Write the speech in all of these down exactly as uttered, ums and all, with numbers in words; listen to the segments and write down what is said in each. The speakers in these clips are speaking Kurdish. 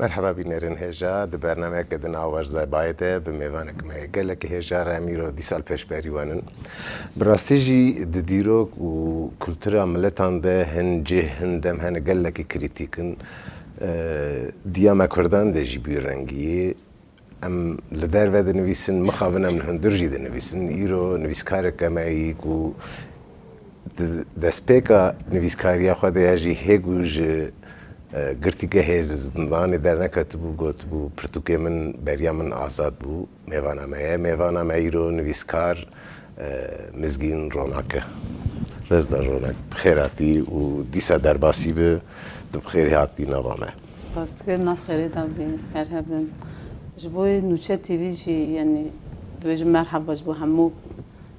Merheba bînerên hêja, di bernameyeke din a Werzaybayê de bi mêvanek me yê gelekî hêja re em îro dîsa li pêşberî we nin. Bi rastî jî di dîrok û kultura miletan de hin cih, hin dem hene gelekî krîtîk in. Diya me Kurdan de jî bî rengiyê. Em li derve dinivîsin, mixabin em li hundir jî dinivîsin. Îro nivîskareke me yî ku di destpêka nivîskariya xwe de ya jî hê ku ji, e, girtîgehê, ji zindanê derneketibû, gotibû, pirtûkê min beriya min azad bû. Mêvana me ye. Mêvana me îro nivîskar, e, Mizgîn Ronak e. Rêzdar Ronak, bi xêr hatî û dîsa derbasî bi, tu bi xêrî hatî nava me. Spas dikim, nav xêrê de bî, her hebin. Ji bo Nûçe T V jî, yanî, dibêjim merheba ji bo hemû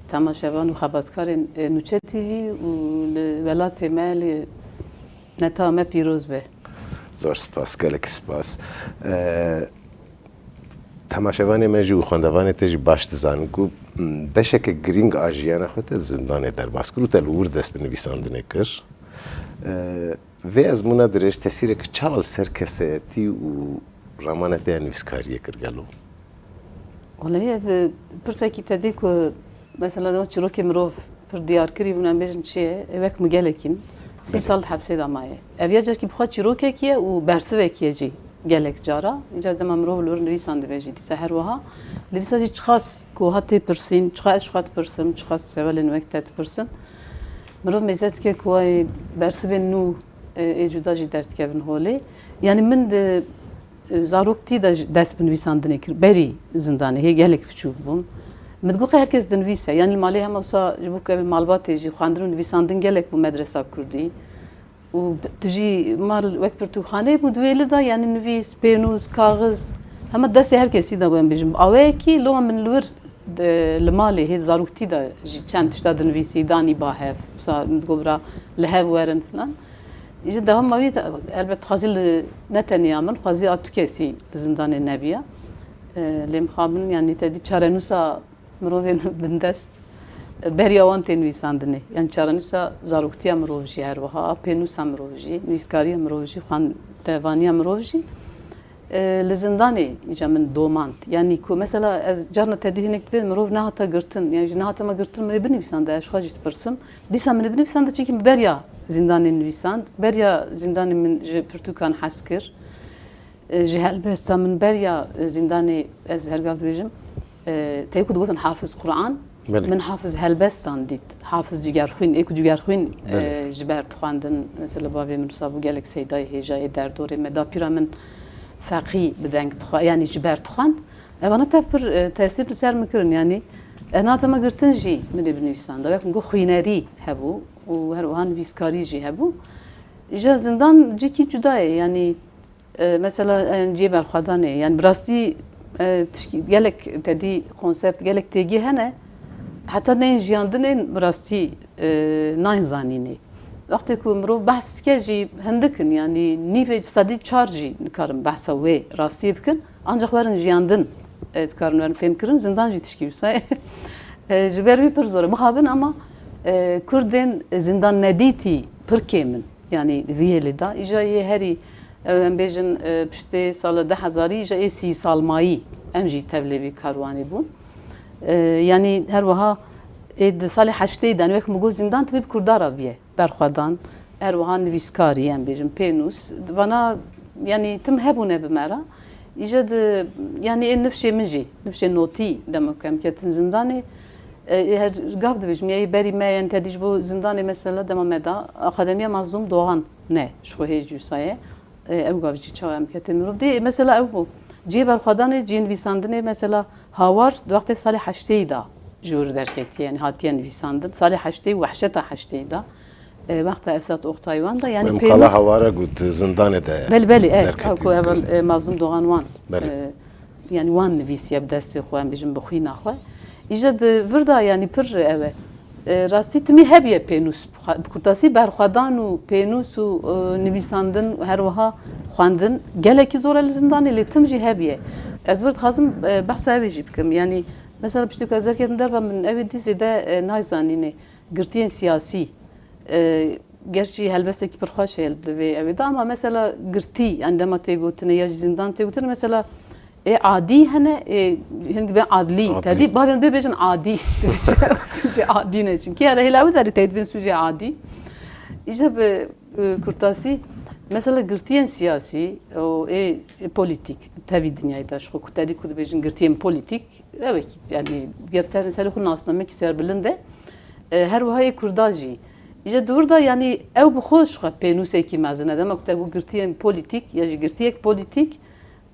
temaşevan û xebatkarên, e, Nûçe T V û li welatê me, li neta me pîroz be. Zor spas, gelek spas. E, Temaşevanê me jî û xwendevanê te jî baş dizanin ku, m, beşeke girîng a jiyana xwe te di zindanê derbas kir û te li wir dest bi nivîsandinê kir. E, vê ezmûna dirêj tesîreke çawa li ser kesayetî û ramana te ya nivîskariyê kir gelo? Wele ev, e, pirsekî te dî ku mesela dema çîrokê mirov pir diyarkirî bûn, em bêjin çi ye? E, wek min gelekîn sî Belê. sal di hepsê de maye. Ev ya carekî bi xwe çîrokekî ye û bersivekî ye jî gelek cara. Îcar dema mirov li wir nivîsan dibe jî dîsa her wiha. Lê dîsa jî çiqas ku wiha tê pirsîn, çiqas ez ji xwe dipirsim, çiqas hevalên wek te dipirsin. Mirov mêze dike ku ay bersivên nû, e, ê cuda jî derdikevin holê. Yanî min di, e, zaroktî de jî dest bi nivîsandinê kir. Berî zindanê, hê gelek biçûk bûm. Min digot qey her kes dinivîse. Yanî li malê hema wisa ji bo ku em ê malbatê jî xwendin û nivîsandin gelek bû medresa kurdî. Û tu jî mal wek pirtûkxaneyê bû di wê li de, yanî nivîs, pênûs, kaxiz, hema destê her kesî de bû, em bêjin. Bi aweyekî loma min li wir, e, li malê hê zaroktî de jî çend tişta dinivîsî, danî ba hev. Wisa min digot bira li hev werin filan. Îja dewama wî de, elbet xwezî li, ne tenya min, xwezî a tu kesî li zindanê nebiya. E, lê mixabin, yanî te dî çarenûsa mirovên bindest beriya wan tê nivîsandinê. Yanî çarenûsa zaroktiya mirov jî her wiha, pênûsa mirov jî, nivîskariya mirov jî, xwendevaniya mirov jî. E, li zindanê îca min domand. Yanî ku mesela ez carna te dî hinek dibên mirov nehata girtin, yan jî nehate me girtin, min ê binivîsande, ez ji xwe jî dipirsim. Dîsa min ê binivîsande, çimkî min beriya zindanê nivîsand, beriya zindanê min ji pirtûkan hez kir. E, ji helbesta min beriya zindanê, ez her gav dibêjim, e, tê ku digotin Hafiz Quran, Belê. min Hafiz helbestan dît. Hafiz Cigerxwîn, ê ku Cigerxwîn, Belê. e, ji ber dixwendin, mesela bavê min wisa bû gelek seydayê hêjayê derdorê me, dapîra min feqî bi deng dixwe-, yanî ji ber dixwend. Evana tev pir, e, tesîr li ser min kirin, yanî, e, nehata me girtin jî min ê binivîsanda. Wek min got xwînerî hebû û her wiha nivîskarî jî hebû. Îja zindan cîkî cuda ye, yanî, E, mesela, e, cihê berxwedanê, yani bi rastî, e, tişkî gelek te dî konsept, gelek têgî hene, heta neyên jiyandinê bi rastî, e, nayên zanînê. Wextê ku mirov behs dike jî hindik in, yani nîvê sedî çar jî nikarin behsa wê rastiyê bikin, ancaq werin jiyandin, e, dikarin werin fêmkirin, zindan jî tişkî wisa ye. E, ji ber wî pir zor e. Mixabin ama, e, Kurdên zindan nedîtî pir kêm in. Yani di vî yê lê de, îja yê herî Ew, em bêjin, e, piştê sala du hezarî, ji ê sî sal mayî, em jî tevlê vî karwanê bûn. E, yanî her wiha ê di salê heştê de, wek min got, zindan tibê bi Kurda re bûye. Berxwedan, her wiha nivîskarî, em bêjin, pênûs. Vana, yanî tim hebûne bi me re. Îje di, yanî ê nifşê min jî, nifşê notî, dema ku em ketin zindanê, e, ê her gav dibêjim, ya ê berî me, yanî te dî ji bo zindanê mesela dema me da, Akademiya Mazlûm Doğan ne, ji xwe hê jî wisa ye. E, ew gav jî çawa em ketê mirov dê. Mesela ew bû. Cihê berxwedanê, cihê nivîsandinê, mesela Hawar di wextê salê heştê de ji wir derketiye, yani hatiye nivîsandin. Salê heştê, wehşeta heştê de. E, wexta Esat Oktay wan de, yani Em pênûs qala Hawara got, di zindanê de Belê, belê, e, derketiye ku evel, dikir. e, Mazlûm Doğan wan, Belê. e, yani wan nivîsiye bi destê xwe, em bêjin bi xwîna xwe. Îje di vir de, yani pir ew e. E, rastî timî hebiye pênûs. Bi kurtasî berxwedan û pênûs û, e, nivîsandin û her wiha xwendin gelekî zor e li zindanê, lê tim jî hebiye. Ez vir dixwazim, e, behsa ew ê jî bikim. Yanî mesela piştî ku ez derketim derve min ew ê dî zêde, e, nayzanînê. Girtiyên siyasî, e, Gerçî helbestekî pir xweş heye li vê evê de, ama mesela girtî, yani dema tê gotinê ya jî zindan tê gotinê, mesela ê adî hene, ê hin dibên adlî, Adlî. Tedî bavên dê bêjin adî. Sûcê adî ne, çünkü yani hêla wî derê tê dibên sûcê adî. Îja bi, e, kurtasî, mesela girtiyên siyasî û ê, ê polîtîk, tevî dinyayê de ji xwe ku tedî ku dibêjin girtiyên polîtîk, ew ê, yani, gerterin serê xwe nasnamekî serbilind e. E, her wiha yê Kurda jî. Îje dûr de, yani, ew bi xwe ji xwe pênûsekî mezin e. Dema ku te got girtiyên polîtîk ya jî girtiyek polîtîk,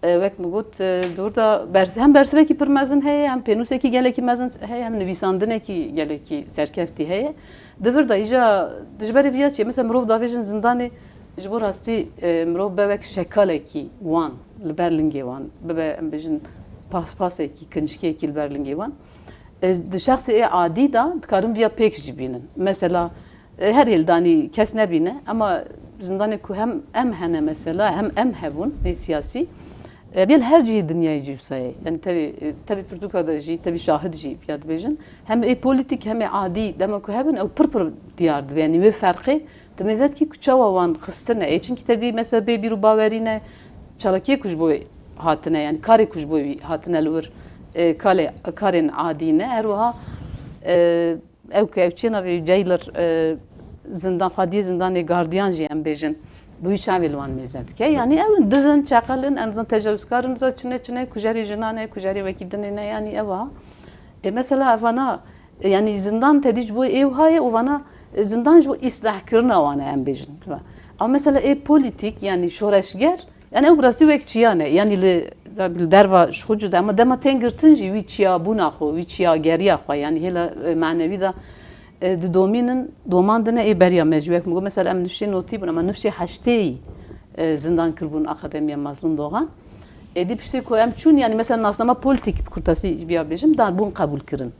e, wek min got, e, dûr de bers-, hem bersivekî pir mezin heye, hem pênûsekî gelekî mezin heye, hem nivîsandinekî gelekî serkeftî heye. Di vir de îja, ji berê viya çê, mesela mirov davêjin zindanê, ji bo rastî, e, mirov be wek şekalekî wan, li ber lingê wan, bibe, em bêjin, paspasekî, kinçkiyekî li ber lingê wan. E, di şexsê ê adî de dikarin viya pêk jî bînin. Mesela, e, her hêldanî kes nebîne, ama zindanê ku hem em hene mesela, hem em hebûn, ê siyasî, e, bêl her cihê dinyayê jî wisa ye. Yani tevî, e, tevî pirtûka de jî, tevî şahid jî ya dibêjin. Hem ê polîtîk, hem ê adî, dema ku hebin, ew pir pir diyar dibe. Yani wê ferqê, tu mêze dikî ku çawa wan xistine. Ê, çimkî te dî mesela bê bîr û bawerî ne, çalakiyê ku ji bo wê hatine, yani karê ku ji bo wî hatine li wir, e, kale-, karên adî ne. Her wiha, e, ew ku ew çê navê jailer, e, zindan, xwediyê zindanê gardiyan jî em bêjin, bi wî çavê li wan mêze dike. Yani ew in dizin, çeqel in, en zin tecawizkar in, za çine çine, kujerê jinan e, kujerê wekî dinê ne, yani ew a. E, mesela evana, e, yani zindan tedî ji bo ê wiha ye û vana, e, zindan ji bo îslahkirina wan e, em bêjin. Ama mesela ê polîtîk, yani şoreşger, yani ew bi rastî wek çiya ne. Yani li, li derva ji xwe cuda, ama dema tên girtin jî wî çiyabûna xwe, wî çiyageriya xwe, yani hêla, e, manewî de, e, didomînin, domandine ê beriya me jî. Wek min got, mesela em nifşê notî bûn, ama nifşê heştê yî, e, zindan kiribûn Akademiya Mazlûm Dogan. Êdî piştî ku em çûn, yani mesela nasnama polîtîk bi kurtasî ji biya bêjim, dan bûn qebûl kirin.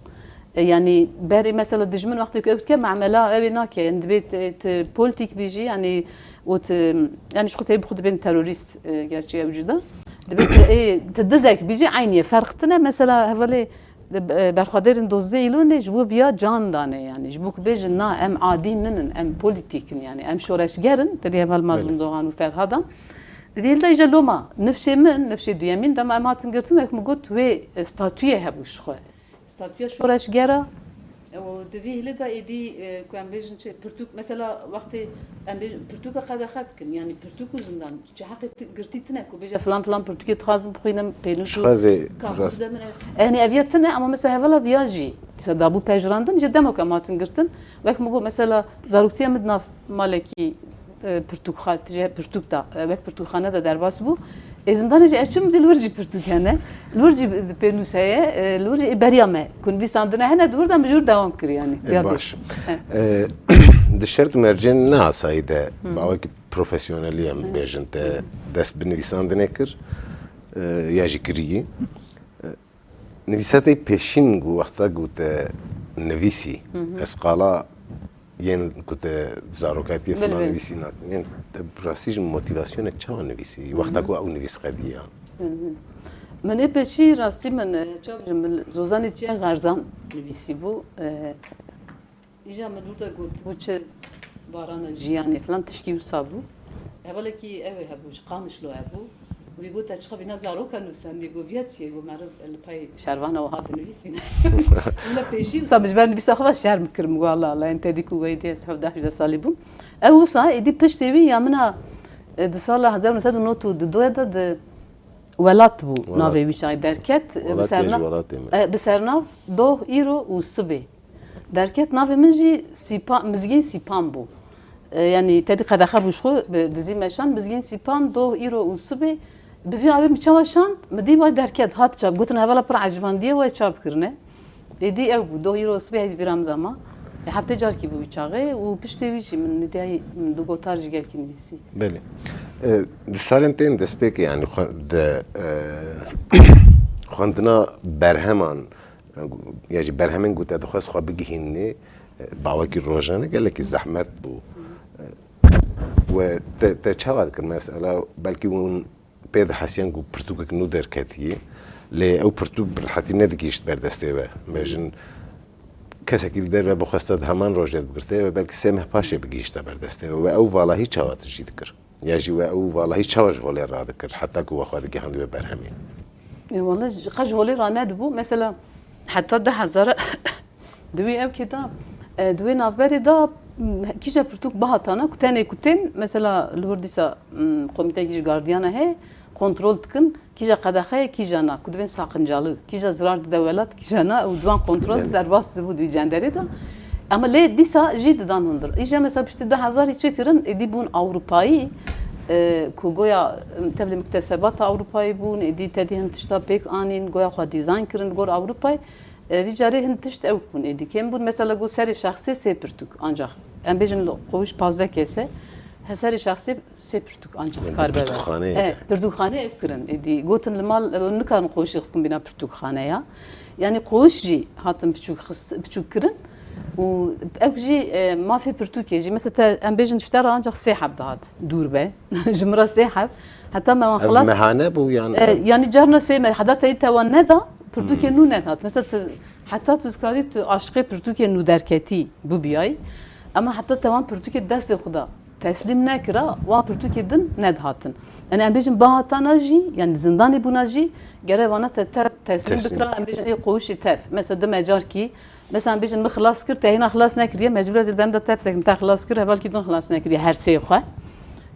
E, yani berê mesela dijmin wextê ku ew dike, memela ew ê nake. Yani divê tu, tu polîtîk bî jî, yani û tu, yani ji xwe tê bi xwe dibên terorîst, e, gerçî ew cuda. Divê tu, ê, tu dizek bî jî eynî ye. Ferq tune, mesela hevalê, e, berxwedêrên dozdeh Îlonê ji bo viya can dane, yani ji bo ku bêjin na, em adî ninin, em polîtîk in, yani em şoreşger in, tedî heval Mazlûm Belê. Dogan û Ferhadan. Di vê de îja loma nifşê min, nifşê duyemîn, dema em hatin girtin, wek min got, wê, e, statuyê hebû ji xwe. Statûya şoreşgera, û di vî hilê de êdî, e, ku em bêjin çi, pirtûk, mesela wextê em bêjin pirtûka qedexe dikin, yani pirtûk û zindan, çi heqê ti-, girtî tine ku bêje filan filan pirtûkê dixwazim bixwînim, pênûs û Şixwazê kaktûs rast. De min ev. Yani ev ya tine, ama mesela hevala viya jî, mesela dabû pejirandin, ji dema ku em hatin girtin, wek min got, mesela zaroktiya min di nav malekî, e, pirtûkxa-, tije pirtûk da, e, wek pirtûkxane de derbas bû. Ê zindanê jî ez çûm dî li wir jî pirtûk hene. Li wir jî pênûs heye, e, li wir jî ê beriya me. Ku nivîsandine hene, di wir de mijûr dewam kir yani. Ê, Ya baş. He. E, di şert û mercên ne asayî de, Hmm. bi awekî profesyonelî em Hı. bêjin te dest bi nivîsandinê kir, e, ya jî kirî. E, Nivîsetê pêşîn ku wexta ku te nivîsî, Hı hı. ez qala yên ku te zarokatiyê Belê, filan belê. nivîsî nakin. Yên te bi rastî ji motivasyonek çawa nivîsî? Wexta Hı hı. ku ew nivîs qediya. Hı hı. Min ê pêşî rastî min, e, çawa bijim, min Zozanê Çiyên Xerzan nivîsî bû. E, Îja min dûr de got, bû çi barana jiyanê filan tişkî wisa bû. Hevalekî ew ê hebû, ji Qamişlo hebû. Wî got, "Te çiqa vîna zaroka nûsendî?" Got, "Viya çi ye?" Got, "Meriv li pey şervana wiha dinivîsîne." Min de pêşî wisa min ji ber nivîsa xwe ve şerm kir, min got, "Allah Allah, en tedî ku weyî dê ez hevdeh hejde salî bûm." Ew wisa êdî piştê wî ya min a, e, di sala hezar û neh sed û nod û du de di Welat bû Welat. navê wî çaxê derket. Welat Bi serna-, ya ji welatê me. e, bi sernav Doh, Îro û Sibê. Derket, navê min jî Sîpa-, Mizgîn Sîpan bû. E, yanî tedî qedexe bû ji xwe, bi dizî meşan, Mizgîn Sîpan, Doh, Îro û Sibê. Bi vî avê min çawa şand, min dî vay derket, hat çap. Gotin hevala pir ecibandiye, wayê çap kirine. Êdî ew bû, Doh, Îro û Sibê heyî bîra min de ma. E, heftê carkî bû wî çaxê û piştê wî jî min nidiyayî, min du gotar jî gelkî nivîsî. Belê. E, di salên tên destpêkê, yanî xwe-, di, e, xwendina berheman, e, ya jî berhemên ku te dixwest xwe bigihînî, e, bawekî rojane gelekî zehmet bû. E, we te, te çawa dikir? Mesela, belkî hûn pê dihesiyan ku pirtûkek nû derketiyê, lê ew pirtûk bi rihetî nedigihîşt ber destê we. Bêjin, kesekî li derve bixwesta di heman rojê bigirtê we, belkî sê meh paşê bigihîşta ber destê we. We ew valahî çawa tijî dikir? Ya jî we ew valahî çawa ji holê radikir, heta ku we xwe digihand wê berhemê? E, wala ji, qe ji holê ranedibû. Mesela heta du hezar di wê ewkê de, e, di wê navberê de, m, kîja pirtûk bihatana ku tenê ku tên, mesela li wir dîsa, m, komîtekî ji gardiyana heye, kontrol dikin, kîja qedexe ye, kîja na, ku dibên saqincalı, kîja zirar dide welat, kîja na, û diwan kontrol Belê. Derbas dibû di wî cenderê de. Ama lê dîsa jî didan hundir. Îja mesela piştî du hezarî çi kirin, êdî bûn Ewropayî, e, ku goya, em, tevlî muktesebata Ewropayî bûn, êdî tedî hin tişta pêk anîn, goya xwe dîzayn kirin li gor Ewropayê. E, vî carê hin tişt ew bûn êdî kêm bûn. Mesela got serê şexsê sê pirtûk ancax. Em bêjin li qowîş pazdeh kes e. Her serê şexsê sê pirtûk ancax Yani kar bebe. Pirtûkxaneyê E, de. Pirtûkxane ew kirin. Êdî gotin li mal, e, nikarin qowîşê xwe bîna pirtûkxane ya. Yani qowîş jî hatin piçûk xis-, piçûk kirin. Û ew jî, e, mafê pirtûkê jî. Mesela te, em bêjin ji te re ancax sê heb dihat dûr be. Ji min re sê heb. Heta me wan Ev xilas mehane bû yani. E, yani carna sê me, heta te te wan neda, pirtûkê Hmm. nû nedihat. Mesela tu, heta tu dikarî tu aşiqê pirtûkê nû derketî bibiyayî. Ama heta te wan pirtûkê destê xwe de teslîm nekira, wan pirtûkê din nedihatin. Yani em bêjin bahatana jî, yani zindanê bûna jî, gere vana te, te teslîm Teslîm. Bikira, em bêjin ê qowişê tev. Mesela dime carkî, mesela em bêjin min xilas kir, te hêna xilas nekiriye, mecbûr ez li benda te bisekim, te xilas kir, hevalkî din xilas nekiriye, her sê xwe.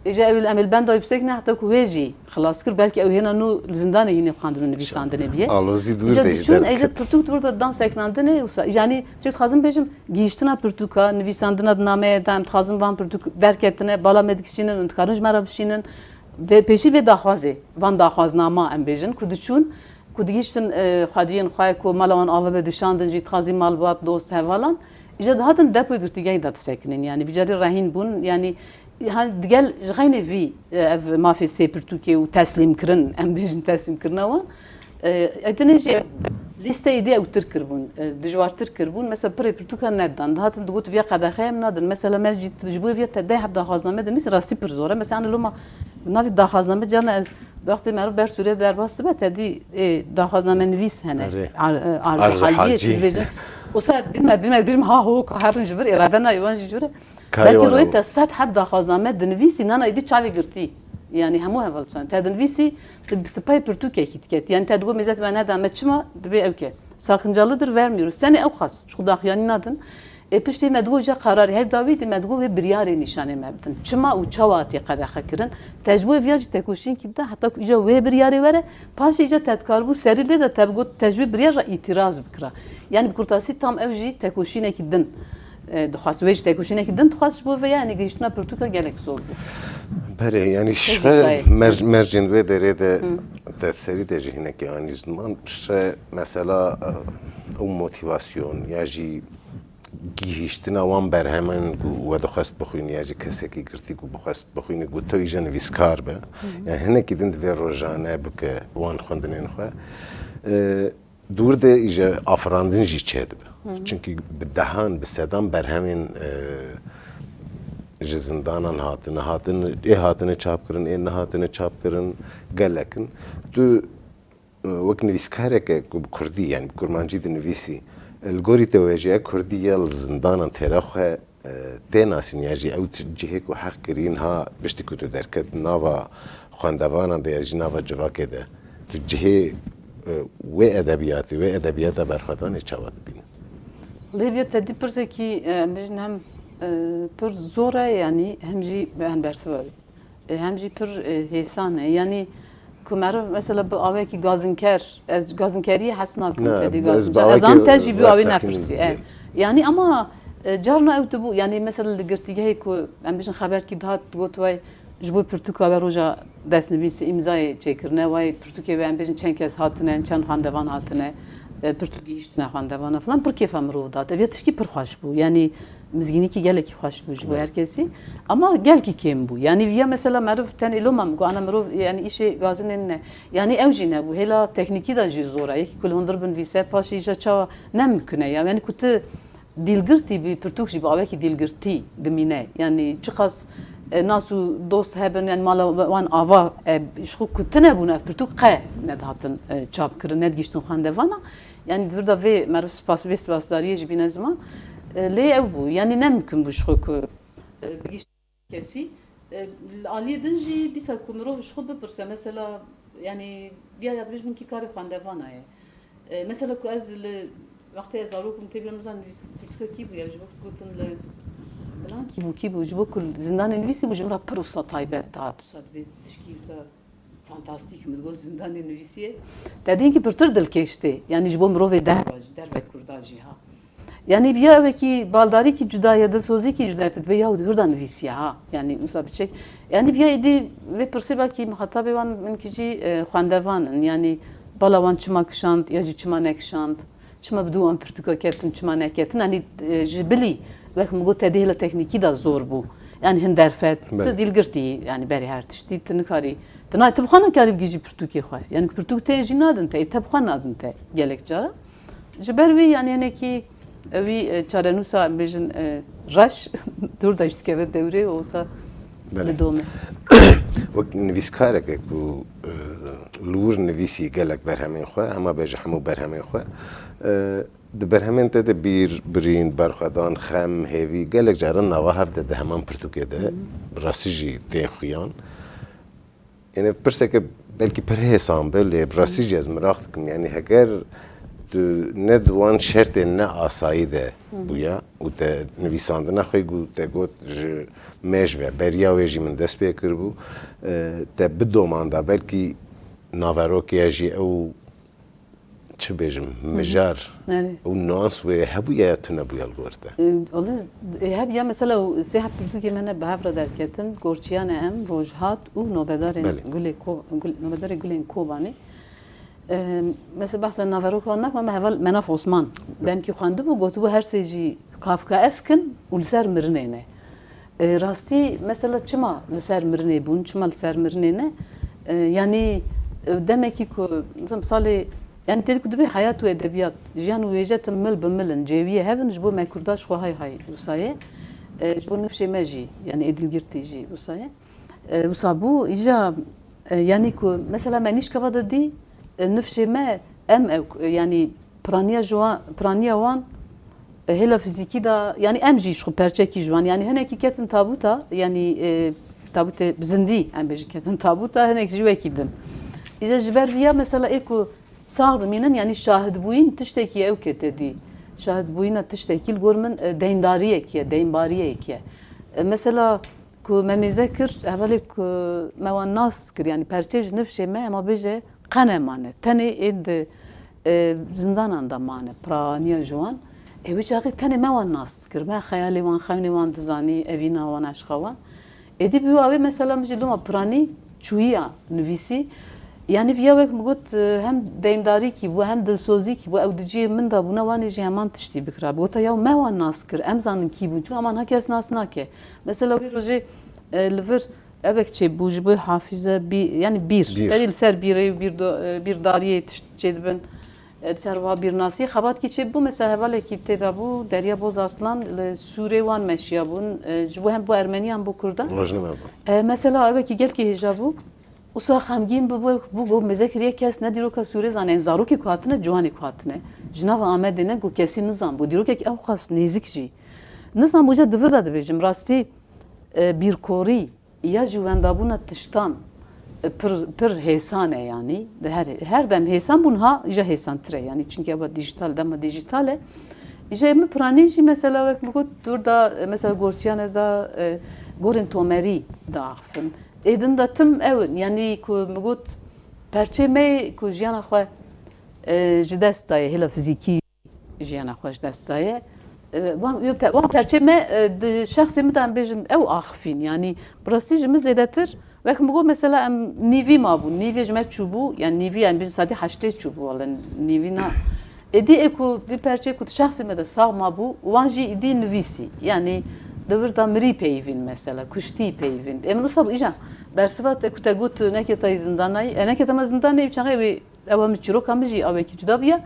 Êja ew em li benda wî bisekine, heta ku wê jî xilas kir, belkî ew hêna nû li zindanê hînê xwendin û nivîsandinê biye. Alozî dûr Îca de diçûn, derket. Êja pirtûk dûr de dan sekinandinê, wisa, yani, çi dixwazim bêjim, gihiştina pirtûka, nivîsandina di nameyê de, em dixwazin van pirtûk derketine, bala me digihişînin û dikarin ji me re bişînin. Vê pêşî vê daxwazê, van daxwaznama em bêjin, ku diçûn, ku digihiştin, e, xwediyên xwe, ku mala wan ava be dişandin, jî dixwazî malbat, dost, hevalan, îja dihatin depoyê girtîgehî de disekinin. Yani, vî carî rehîn bûn, yani, Ha, digel ji xeynê vî, e, ev mafê sê pirtûkê û teslîmkirin, em bêjin teslîmkirina wan, e, êdî jî lîsteyê dî ewtir kiribûn, e, dijwartir kiribûn. Mesela pirê pirtûka nedidan. Dihatin digot, viya qedexeya em nadin. Mesela me jî ji bo viya te deh heb daxwazname dinivîs, rastî pir zor e. Mesela, hani loma navî daxwazname carna ez wextê meriv ber Sûriye derbas dibe, te dî, ê, daxwazname nivîs hene. Erê. Ar-, e, Arzu Arzu Hacî, Hacî. Çi dibêjin? Wisa bîne, bîne, bîne, ha ho, ka herin ji vir, ê, revena wan jî jûre. Karê Belkî wan royê ew. Te sed heb daxwazname dinivîsî, nana êdî çavê girtî. Yani hemû heval biçan. Te dinivîsî, tu, tu pey pirtûkekî diket. Yani te digot mêzet me neda me çima dibê ew ke. Sakıncalıdır, vermiyoruz. Senê ew xas, ji xwe daxuyanî nadin. Ê piştî me digot ja kararê her dawî de me digot wê biryarê nîşanê me bidin. Çima û çawa hatiye qedexe kirin? Te ji bo vê ya jî tekoşînkî bide, heta ku îca wê biryarê were, paşê îca te dikaribû serî lê de te bigot te ji wê biryar re îtîraz bikira. Yani bi kurtasî tam ew jî tekoşînekî din. E, dixwest, wê jî tekoşînekî din dixwest, ji bo vê, yani, gihiştina pirtûka gelek zor bû. Belê, yani, Pek şixwe güzel. Mer-, mercên wê derê de, Hı. Te serî de jî hinekî anî ziman, şe mesela, e, ew motivasyon ya jî gihiştina wan berheman ku we dixwest bixwîn ya jî kesekî girtî ku bixwest bixwînî ku te îja nivîskar be. Hı hı. Yani, hinekî din divê rojane bike wan xwendinên xwe. E, Dûr de îje afirandin jî çêdibe. Hı hı. Çimkî bi dehan, bi sedan berhemên, e, ji zindanan hatine, hatine, ê hatine çapkirin, ê nehatine çapkirin, gelek in. Tu, e, wek nivîskareke ku bi kurdî, yani bi kurmancî dinivîsî, e, li gorî te wê jî ya kurdî ya li zindanan têra xwe e, tê nasîn ya jî ew cihê ku heq kirîn ha piştî ku tu derket nava xwendevanan de ya jî nava civakê de, tu cihê, e, wê edebiyatê, wê edebiyata berxwedanê çawa dibînî? Lê viya te dî pirsekî, e, em bêjin hem, e, pir zor e, yanî hem jî em bersiva wî. E, hem jî pir, e, hêsan e. Yanî ku meriv mesela bi awekî gazinker, ez gazinkeriyê hes nakim Ne, te dî ez gazinker. bi Ez awekî zanim te jî bi awê rastexîn nepirsî. E. diyim. Yanî ama, e, carna ew dibû, yanî mesela li girtîgehê ku em bijin xeberkî dihat digot way ji bo pirtûka we roja destnivîsê îmzayê çêkirine, way pirtûkê we em bijin çend kes hatine, çend xwendevan hatine, e, pirtûk gihîştine xwendevana filan, pir kêfa mirov dihat. Ev ya tişkî pir xweş bû. Yanî Mizgînîkî gelekî xweş bû ji bo Evet. her kesî. Ama gelkî kêm bû. Yanî viya mesela meriv tenê loma min got, ana mirov, yanî îşê gazinên ne. Yanî ew jî nebû. Hêla teknîkî de jî zor e. Yekî ku li hundir binivîse, paşê îja çawa ne mimkun e ya. Yanî ku tu dîlgirtî bî, pirtûk jî bi awekî dîlgirtî dimîne. Yanî çiqas, e, nas û dost hebin, yanî mala wan ava, e, ji xwe ku tune bûn ev pirtûk qe nedihatin, e, çapkirin, nedigihîştin xwendevana. Yanî di vir de vê meriv spas, vê spasdariyê ji bîne ziman. E, lê ew bû. Yanî ne mimkun bû ji xwe ku, e, bigihîşt kesî. E, li aliyê din jî dîsa ku mirov ji xwe bipirse, mesela, yanî, viya ya dibêjin kî karê xwendevana ye. E, mesela ku ez li wextê ez zarok bûm, tê bîra min, nizanim nivîs-, pirtûka kî bûye, ji bo gotin li, filan kî bû, kî bû, ji bo ku zindanê nivîsî bû, ji min re pir wisa taybet hat, wisa dibê tişkî wisa fantastîk, min digot zindanê nivîsiye. Te dîn kî pirtir dilkêş tê, yanî ji bo mirovê derve, ji derve Kurda jî ha. Yanî viya wekî baldarîkî cuda ye, dilsozîkî cuda ye, tu dibê yaw di wir de nivîsiye ha. Yanî wisa biçek. Yanî viya êdî vê pirsê belkî muhatabê wan min kî jî, e, xwendevan in. Yanî bala wan çima kişand ya jî çima nekişand, çima bi dû wan pirtûka ketin, çima neketin. Yanî, e, ji bilî wek min got te dê hêla teknîkî de zor bû. Yanî hin derfet, Belê. tu dîlgirtî, yanî berê her tiştî, tu nikarî, tu na, tu bi xwe nikarî bigihîjî pirtûkê xwe. Yanî pirtûk te jî nadin te, te bi xwe nadin te gelek cara. Ji ber wî, yanî hinekî wî, e, çarenûsa, em bêjin, e, reş, dûr de ji dikeve dewrê û wisa Belê. didome. Wek nivîskareke ku, e, li wir nivîsî gelek berhemên xwe, hema bêje hemû berhemên xwe, e, di berhemên te de bîr, birîn, berxwedan, xem, hêvî, gelek caran nava hev de di heman pirtûkê de, Hı. bi rastî jî tê xuyan. Yanî pirseke belkî pir hêsan be, lê bi rastî jî ez miraq dikim. Yanî heger tu ne di wan şertên ne asayî de Hı hı. bûya û te nivîsandina xwe ku te got ji mêj ve, beriya wê jî min dest pê kiribû, e, te bidomanda belkî naverokê jî ew çi bêjim, Hı hı. mijar Erê. û nuans wê hebûye ya tune bûye li gor te? E, wele, e, heb ya mesela û sê heb pirtûkê me ne bi hev re derketin, Gorçiyane em, Rojhat û Nobedarên Belê. Gulê Ko-, Gul-, Nobedarê Gulên Kobanê. E, mesela behsa naveroka wan nakim, me heval Menaf Osman demkî xwendibû, gotibû her sê jî Kafkaesk in û li ser mirinê ne. E, rastî, mesela çima li ser mirinê bûn, çima li ser mirinê ne? E, yanî, e, demekî ku, mesela salê, yanî tê ku dibê heyat û edebiyat, jiyan û wêje tim mil bi mil in, cêwiyê hev in, ji bo me Kurda ji xwe hay hay wisa ye. E, ji bo nifşê me jî, yanî ê dilgirtî jî wisa ye. E, wisa bû, îja, e, yanî ku, mesela me nîşkeva de dî, e, nifşê me, em ew, e, yanî piraniya ji wan, piraniya wan, e, hêla fîzîkî de, yanî em jî ji xwe perçekî ji wan, yanî hinekî ketin tabûta, yanî, e, tabûtê bi zindî, em bêjin ketin tabûta, hinek jî wekî din. Îja ji ber viya mesela ê ku sax dimînin, yanî şahidbûyîn tiştekî ew ke te dî. Şahidbûyîna tiştekî li gor min, e, deyndariyek ye, deynbariyek ye. E, mesela ku me mêze kir, hevalê ku me wan nas kir, yanî perçê ji nifşê me, hema bêje, qene mane. Tenê ê di, e, zindanan de mane, piraniya ji wan. Ê wî çaxê tenê me wan nas dikir. Me xeyalê wan, xewnê wan dizanî, evîna wan, eşqa wan. Êdî bi wî awê mesela min jî loma piranî çûyiya nivîsî. Yanî viya wek min got, e, hem deyndarîkî bû, hem dilsozîkî bû. Ew di cihê min de bûne, wanê jî heman tiştî bikirabû. Gota ya me wan nas kir, em zanin kî bûn. Çû heman ha kes nas nake. Mesela wê rojê, e, li vir Ebek çêbû ji bo hafîze bî-, yanî bîr. Bîr. Tevî li ser bîrê û bîr do-, e, bîrdariyê tişt çêdibin. E, di ser wiha bîrnasî xebatkî çêbû, mesela hevalekî tê de bû, Derya Bozarslan li Sûrê wan meşiya bûn. E, ji bo hem bo Ermeniyan bo Kurdan. Rojname bû. E, mesela ebekî gelkî hêja bû. Usa xemgîn bû, bû, bû, bû mêze kiriye kes ne dîroka Sûrê zane. Zarokê ku hatine, ciwanê ku hatine. Ji nava Amedê ne, ku kesî nizan bû. Dîrokek ew xas nêzik jî. Nizan bû, ca di vir de dibêjim. Rastî, e, bîrkorî ya ji wendabûna tiştan, e, pir, pir hêsan e, yanî di her, her dem hêsan bûn, ha îja hêsantir e, yanî çunkî eva dîjîtal, dema dîjîtal e. Îja ê min piranî jî mesela wek min got dûr da, e, mesela Gorçiyane da, e, gorên tomerî diaxifin. Ê din de tim ew in, yanî ku min got perçê me ku jiyana xwe, e, ji dest daye, hêla fizîkî jiyana xwe ji dest daye. E, wan, yo pe-, wan perçê me, e, di şexsê min de em bêjin ew axifîn. Yanî bi rastî ji min zêdetir, wek min got mesela em nîvî mabûn. Nîvê ji me çûbû, yanî nîvî em bêjin sedî heştê çûbû, wele nîvî na. Êdî ê ku vî perçê ku di şexsê me de sax mabû, wan jî îdî nivîsî. Yanî di vir de mirî peyivîn mesela, kuştî peyivîn. Ê min wisa bû îja bersiva te ku te got neketa yî zindanayî, e, neketa me zindanê, çaxê wê Ewa min çîroka min jî awekî cuda bûye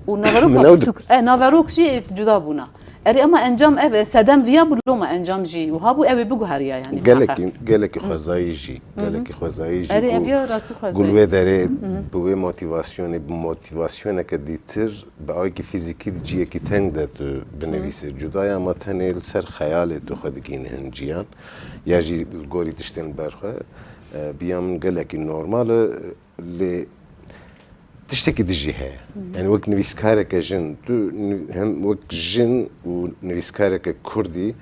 û naveroka Min ew pirtûk, dipirse. e, naverok jî cuda bûna. Erê, ama encam ev e, sedem viya bû, loma encam jî wiha bû, ew ê biguheriya, yani, gelekî, muheqeq. Gelekî xwezayî jî, gelekî xwezayî jî. Erê, ev ya rastî xwezayî. Gul wê derê, bi wê motivasyonê, bi motivasyoneke dîtir, bi awekî fîzîkî di ciyekî teng de tu binivîsî. Cuda ya, ma tenê li ser xeyalê tu xwe digihînî hin ciyan, ya jî li gorî tiştên li ber xwe, e, bi ya min gelekî normal e. Lê tiştekî din jî heye. Yani wek nivîskareke jin, tu ni-, hem wek jin û nivîskareke kurdî,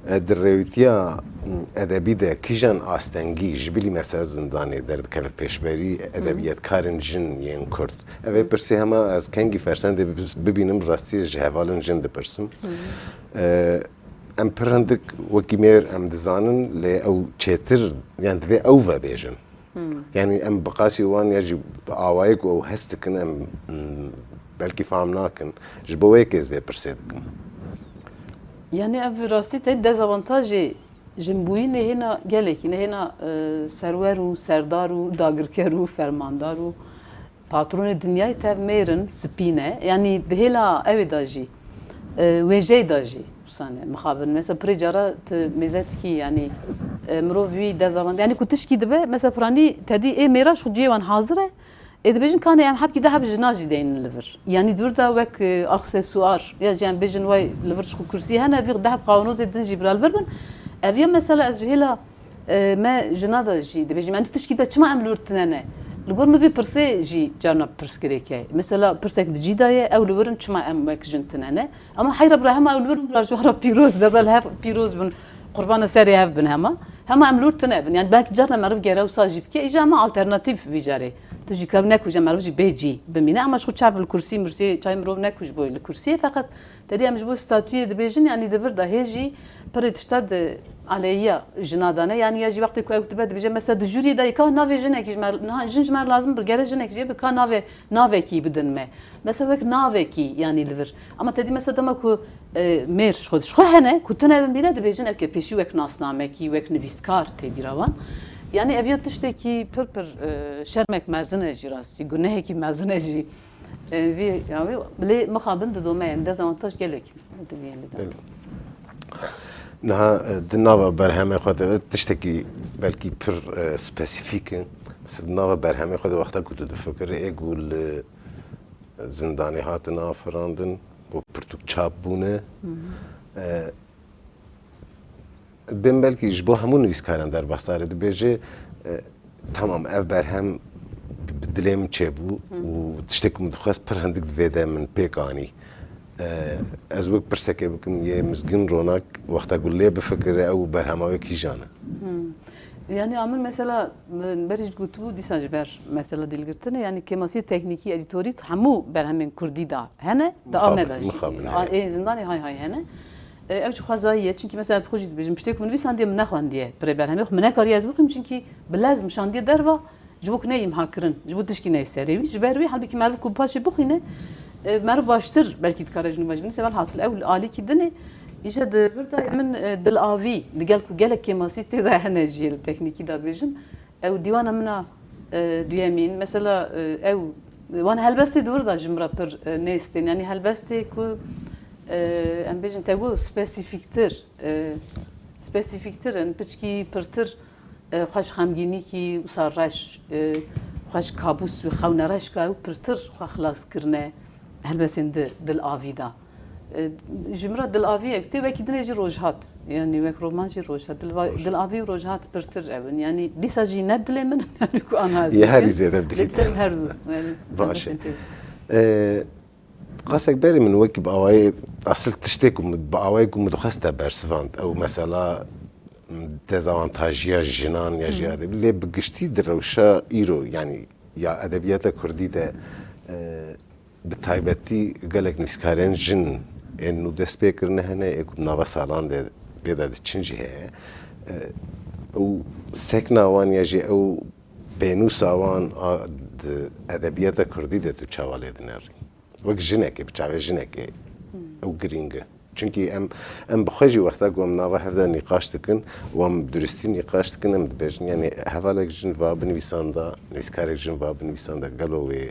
e, di rêwîtiya, m, edebî de kîjan astengî ji bilî mesela zindanê derdikeve pêşberî edebiyatkarên jin yên kurd? Ev ê pirsê hema ez kengî fersendê bib-, bibînim, rastiyê ji hevalên jin dipirsim. E, em pir hindik wekî mêr em dizanin, lê ew çêtir, yani divê ew vebêjin. Yani em bi qasî wan ya jî bi awayê ku ew hest dikin, em, mm, belkî fam nakin. Ji bo wê yekê ez vê pirsê dikim. Yani ev rastî te dezavantajê jinbûyînê hêna gelekî ne, hêna, e, serwer û serdar û dagirker û fermandar û patronê dinyayê tev mêr in, spî ne. Yani di hêla ew ê de jî, e, wêjeyê de jî. Sane, mixabin. Mesela pirê cara tu mêze dikî, yanî, e, mirov wî dezavand, yanî ku tişkî dibe, mesela piranî te dî ê mêra ji xwe cihê wan hazir e, ê dibêjin kanê em hebkî de heb jina jî deynin li vir. Yanî di wir de wek, e, aksesuar, ya jî em bêjin way li vir ji xwe kursî hene, vî de heb qawanozê din jî bila li vir bin. Ev ya mesela ez ji hêla, e, me jina de jî dibêjim. Yanî tu tişkî dibe çima em li wir tune ne? Li gor min vê pirsê jî carna pirsgirêk e. Mesela pirsek di cî de ye, ew li wir in çima em wek jin tune ne? Ama heyra bira hema ew li vir bin, bira ji wan re pîroz be, bira li hev pîroz bin, qurbana serê hev bin hema. Hema em li wir tune bin. Yani belkî carna meriv gere wisa jî bike, îja hema alternatîf vî carê. Tu jî kev nekuje, meriv jî bê cî bimîne. Ama ji xwe çav li kursî, mursiyê çay mirov nekujbû li kursiyê. Feqet tedî em ji bo statuyê dibêjin, yani di vir de hê jî pirê tişta di aleyiya jina de ne. Yani ya jî wextê ku ew dibe dibêje, mesela di jûriyê de ka navê jinekî ji me, niha jin ji me lazim bir gere jinek jê bi ka navê, navekî bidin me. Mesela wek navekî, yanî li vir. Ama te dî mesela dema ku, e, mêr ji xwe, ji xwe hene, ku tune bin bîne, dibêjin ev ke pêşî wek nasnamekî, wek nivîskar tê bîra wan. Yanî ev ya tiştekî pir pir, e, şermek mezin e jî rastî, gunehekî mezin e jî. E, vî, ya vî, lê mixabin didome, yani dezavantaj gelek di vî yê de. Belê. Niha, e, di nava berhemê xwe de tiştekî belkî pir, e, spesîfîk e. Mesela di nava berhemê xwe de wexta ku tu difikirî, ê ku li zindanê hatine afirandin, ku pirtûk çap bûne. E, bên belkî ji bo hemû nivîskarên derbasdarê dibêje, e, tamam, ev berhem bi dilê min çêbû û tiştek min dixwest pir hindik di vê de min pêk anî. E, ez wek pirsekê bikim, yê Mizgin Ronak wexta ku lê bifikire, ew berhema wê kîjan e? Yani a min mesela, min berî jî gotibû, dîsa ji ber mesela dilgirtinê, yani kêmasiyê teknîkî edîtorî di hemû berhemên kurdî de hene, di Ameda jî. Mixabin, mixabin, a, ê zindanê hay hay hene. E, ev jî xwezayî ye, çimkî mesela bi xwe jî dibêjim, piştê ku min nivîsandiye, min nexwendiye, pirê berhemê xwe min nekarî ez bixwînim, çimkî bi lez min şandiye derva, ji bo ku neyê imha kirin, ji bo tişkî neyê serê wî. Ji ber wî, halbikî meriv ku paşê bixwîne, e, meriv baştir belkî dikare ji nû ve jî binivîse. Welhasil ew alîkî din e. Îja di vir de min, e, dilavî, digel ku gelek kêmasî tê de hene jî, li teknîkî de bêjin. Ew dîwana min a, e, duyemîn, mesela, e, ew, wan helbestê di wir de ji min re pir, e, nêz tên. Yanî helbestê ku, e, em bêjin te got spesîfîktir, e, spesîfîktir in, piçkî pirtir, e, xwe ji xemgînîkî wisa reş, e, xwe ji kabûs wî xewnereş ka ew pirtir xwe xilas kirine helbestên di dilavî de. E, ji min re dilavî ew tê, wekî dinê jî rojhat. Yanî wek roman jî rojhat. Dilva-, Rojhat. Dilavî û rojhat pirtir ew in. Yanî dîsa jî ne dilê min, yanî ku anha Yê herî zêde bi dilê te. Lê her du. Yani, Baş e. Helbestên tê. E, qasek berê min wekî bi awayê, asil tiştê ku min, bi awayê ku min dixwest te bersivand. Ew mesela, m, dezavantajiya jinan ya jî Hmm. edebî. Lê bi giştî di rewşa îro, yanî ya edebiyata kurdî de, e, bi taybetî gelek nivîskarên jin ên nû dest pê kirine hene, ê ku di nava salan de pê de diçin jî heye. E, û sekna wan ya jî ew pênûsa wan a di edebiyata kurdî de tu çawa lê dinerî? Wek jinekê, bi çavê jinekê ew girîng e. Çimkî em, em bi xwe jî wexta ku em nava hev de nîqaş dikin û em bi duristî nîqaş dikin, em dibêjin, yanî hevalek jin va binivîsanda, nivîskarek jin va binivîsanda, gelo wê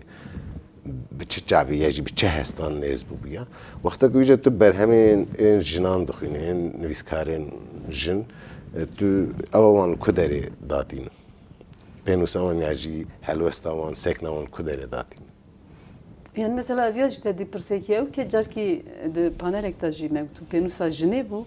bi çi çavê ya jî bi çi hestan nêz bûbûya. Wexta ku îca tu berhemên ên jinan dixwînî, ên nivîskarên jin, e, tu ewa wan li ku derê datîn? Pênûsa wan ya jî helwesta wan, sekna wan li ku derê datîn? Yani mesela ev ya jî te dî pirsekî ew ke carkî di panelek de jî me gotu pênûsa jinê bû.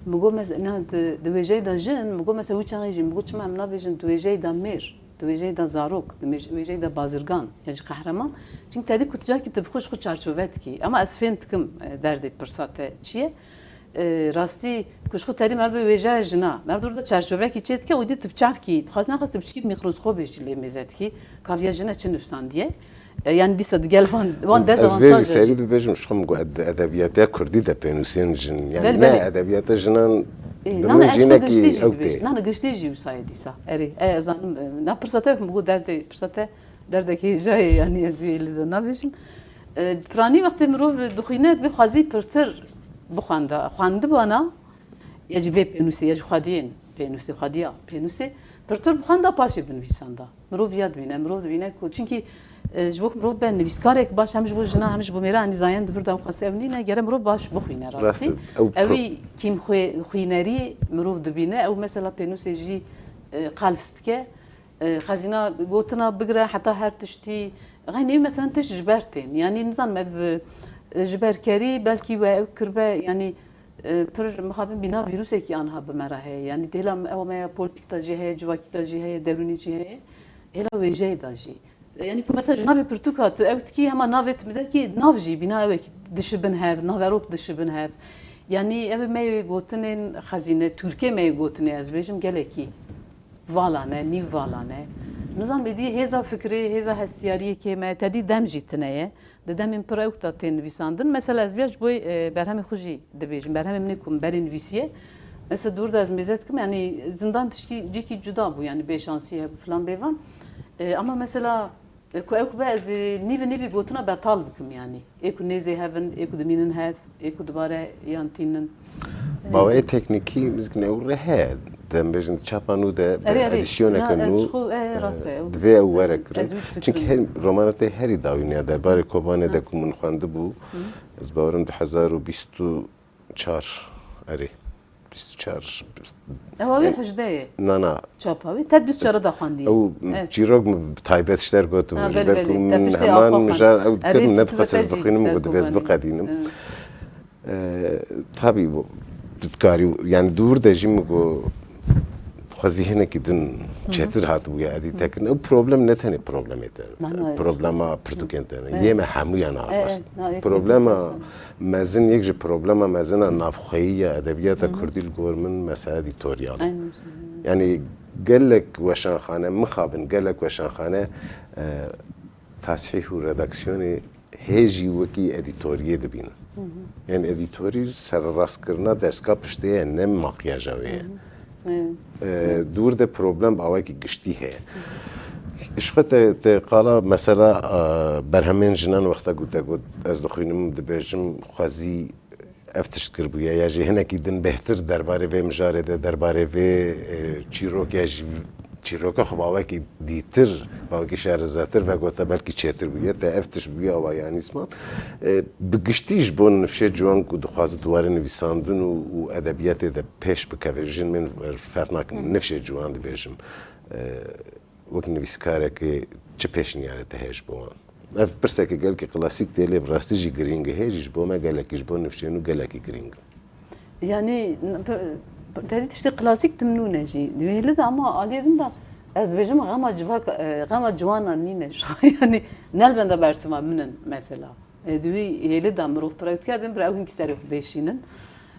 Min got mes-, na di, di wêjeyê de jin, min got mesela wî çaxê jî, min got çima em nabêjin di wêjeyê de mêr, di wêjeyê de zarok, di mêj-, wêjeyê de bazirgan ya jî qehreman. Çimkî te dî ku tu carkî tu bi xwe ji xwe çarçove dikî. Ama ez fêm dikim, e, derdê pirsa te çi ye. E, rastî ku ji xwe terî meriv wêjeya jina, meriv dûr de çarçovekî çê dike û dî tu bi çavkî, bi xwest nexwest tu bi çikî mîkroskopê jî lê mêze dikî, ka viya jine çi nivîsandiye. E, yani dîsa digel van, van dezavantaj. Ez vê jî serî dibêjim, ji xwe min got ed-, edebiyatiya kurdî de pênûsên jin, yani belê, ne belê. Edebiyata jinan e, bi min jî hinekî ew tê. Nana giştî jî wisa ye dîsa. Erê, e, ez zanim, e, na pirsa te min got derdê, pirsa te derdekî hêja ye, yani ez vê li de nabêjim. E, piranî wextê mirov dixwîne, bi xwezî pirtir bixwenda. Xwendibana, ya jî vê pênûsê, ya jî xwediyên pênûsê, xwediya pênûsê, pirtir bixwenda paşê binivîsanda. Mirov viya dibîne, mirov dibîne ku, çimkî, e, ji bo ku mirov be nivîskarek baş, hem ji bo jina, hem ji bo mêra, yanî zayen di vir de ew xwesê ew nîne, gere mirov baş bixwîne rastî. Rast e, ew pro- Ewî kîm xwe-, xwînerî mirov dibîne, ew mesela pênûsê jî, e, qels dike. E, xezîna gotina bigire heta her tiştî. Xeynî mesela tişt ji ber tên. Yanî nizanim ev, e, ji ber kerî belkî we ew kirbe, yanî, e, pir mixabin bîna vîrusekî anha bi me re heye. Yanî hêla ew me ya polîtîk de jî heye, civakî de jî heye, derûnî jî heye. Hêla wêjeyê de jî. E, yanî ku mesela ji navê pirtûka tu ew dikî hema navê tu mizekî nav jî bîna ew dişibin hev, naverok dişibin hev. Yanî ev me yê gotinên xezîne, Tirkê me yê gotinê ez bêjim gelekî vala ne, nîv vala ne. Nizanim êdî hêza fikrê, hêza hestiyariyê kêm e, te dî dem jî tune ye. Di demên pir ewk de tên nivîsandin. Mesela ez viya ji bo, e, berhemê xwe jî dibêjim. Berhemê min ê ku min berê nivîsiye. Mesela dûr de ez mêze dikim, yanî zindan tişkî cîkî cuda bû, yanî bêşansî hebû filan bêvan. E, ama mesela, e, ku ewk be ez ê nîvê nîvî gotina betal bikim yanî. Ê ku nêzê hev in, ê ku dimînin hev, ê ku dubare yan tînin. Baweyê teknîkî, mizgîne ew rê heye. Dem bêjin çapa nû de, erê, erê, edîsyoneke nû, e, rast e, divê ew were kirin. Çimkî her, romana te herî dawî ne, derbarê Kobanê de ku min xwendibû, ez bawerim du hezar û bîst û çar, erê, bîst û çar, bîst. Ewa wê hejdeh ye. Na, na. Çapa wê, te bîst û çar de xwendiye. Ew çîrok min bi taybet ji te re gotibû, ji ber ku min heman mijar ew dikir, min nedixwest ez bixwînim, û divê ez biqedînim. E, tabî, tu dikarî, yani dûr de jî min got, xwezî hinekî din çêtir hatibûye edîtekirin. Ew problem ne tenê problemê te, problema pirtûkên te ne. Yê me hemûyan a rast. Problema mezin, yek ji problema mezin a navxweyî ya edebiyata kurdî li gor min mesela edîtoryal e. Yani gelek weşanxane, mixabin gelek weşanxane, e, tasîh û redaksiyonê hê jî wekî edîtoriyê dibînin. Yanî edîtorî sererastkirina dersika piştê ye, ne makyaja wê ye. E, dûr de problem bi awayekî giştî heye. Ji xwe te, te qala mesela, e, berhemên jinan wexta ku te got, ez dixwînim, dibêjim, xwezî ev tişt kiribûye, ya jî hinekî din bêhtir derbarê vê mijarê de, derbarê vê, e, çîrok ya jî çîroka xwe bawekî dîtir, bawekî şarezetir vegota, belkî çêtir bûye, te ev tişt bûye awa yanî ziman. E, bi giştî ji bo nifşê ciwan ku dixwaze di warê nivîsandin û, û edebiyatê de pêş bikeve, jin bên ferq nakin, nifşê ciwan dibêjim. E, wek nivîskarekê çi pêşniyarê te heye ji bo wan? Ev pirseke gelekî klasîk tê, lê bi rastî jî girîng e, hê jî ji bo me gelekî, ji bo nifşên nû gelekî girîng e. Yanî, te dî tiştê klasîk tim nûne jî. Di wê hêlê de ama aliyê din de ez dibêjim xema civak, e, xema ciwanan nîne. Yanî, ne li benda bersiva min in mesela. E, di wî hêlê de mirov pir ew dike, din bir ew hinkî serê xwe bêşînin.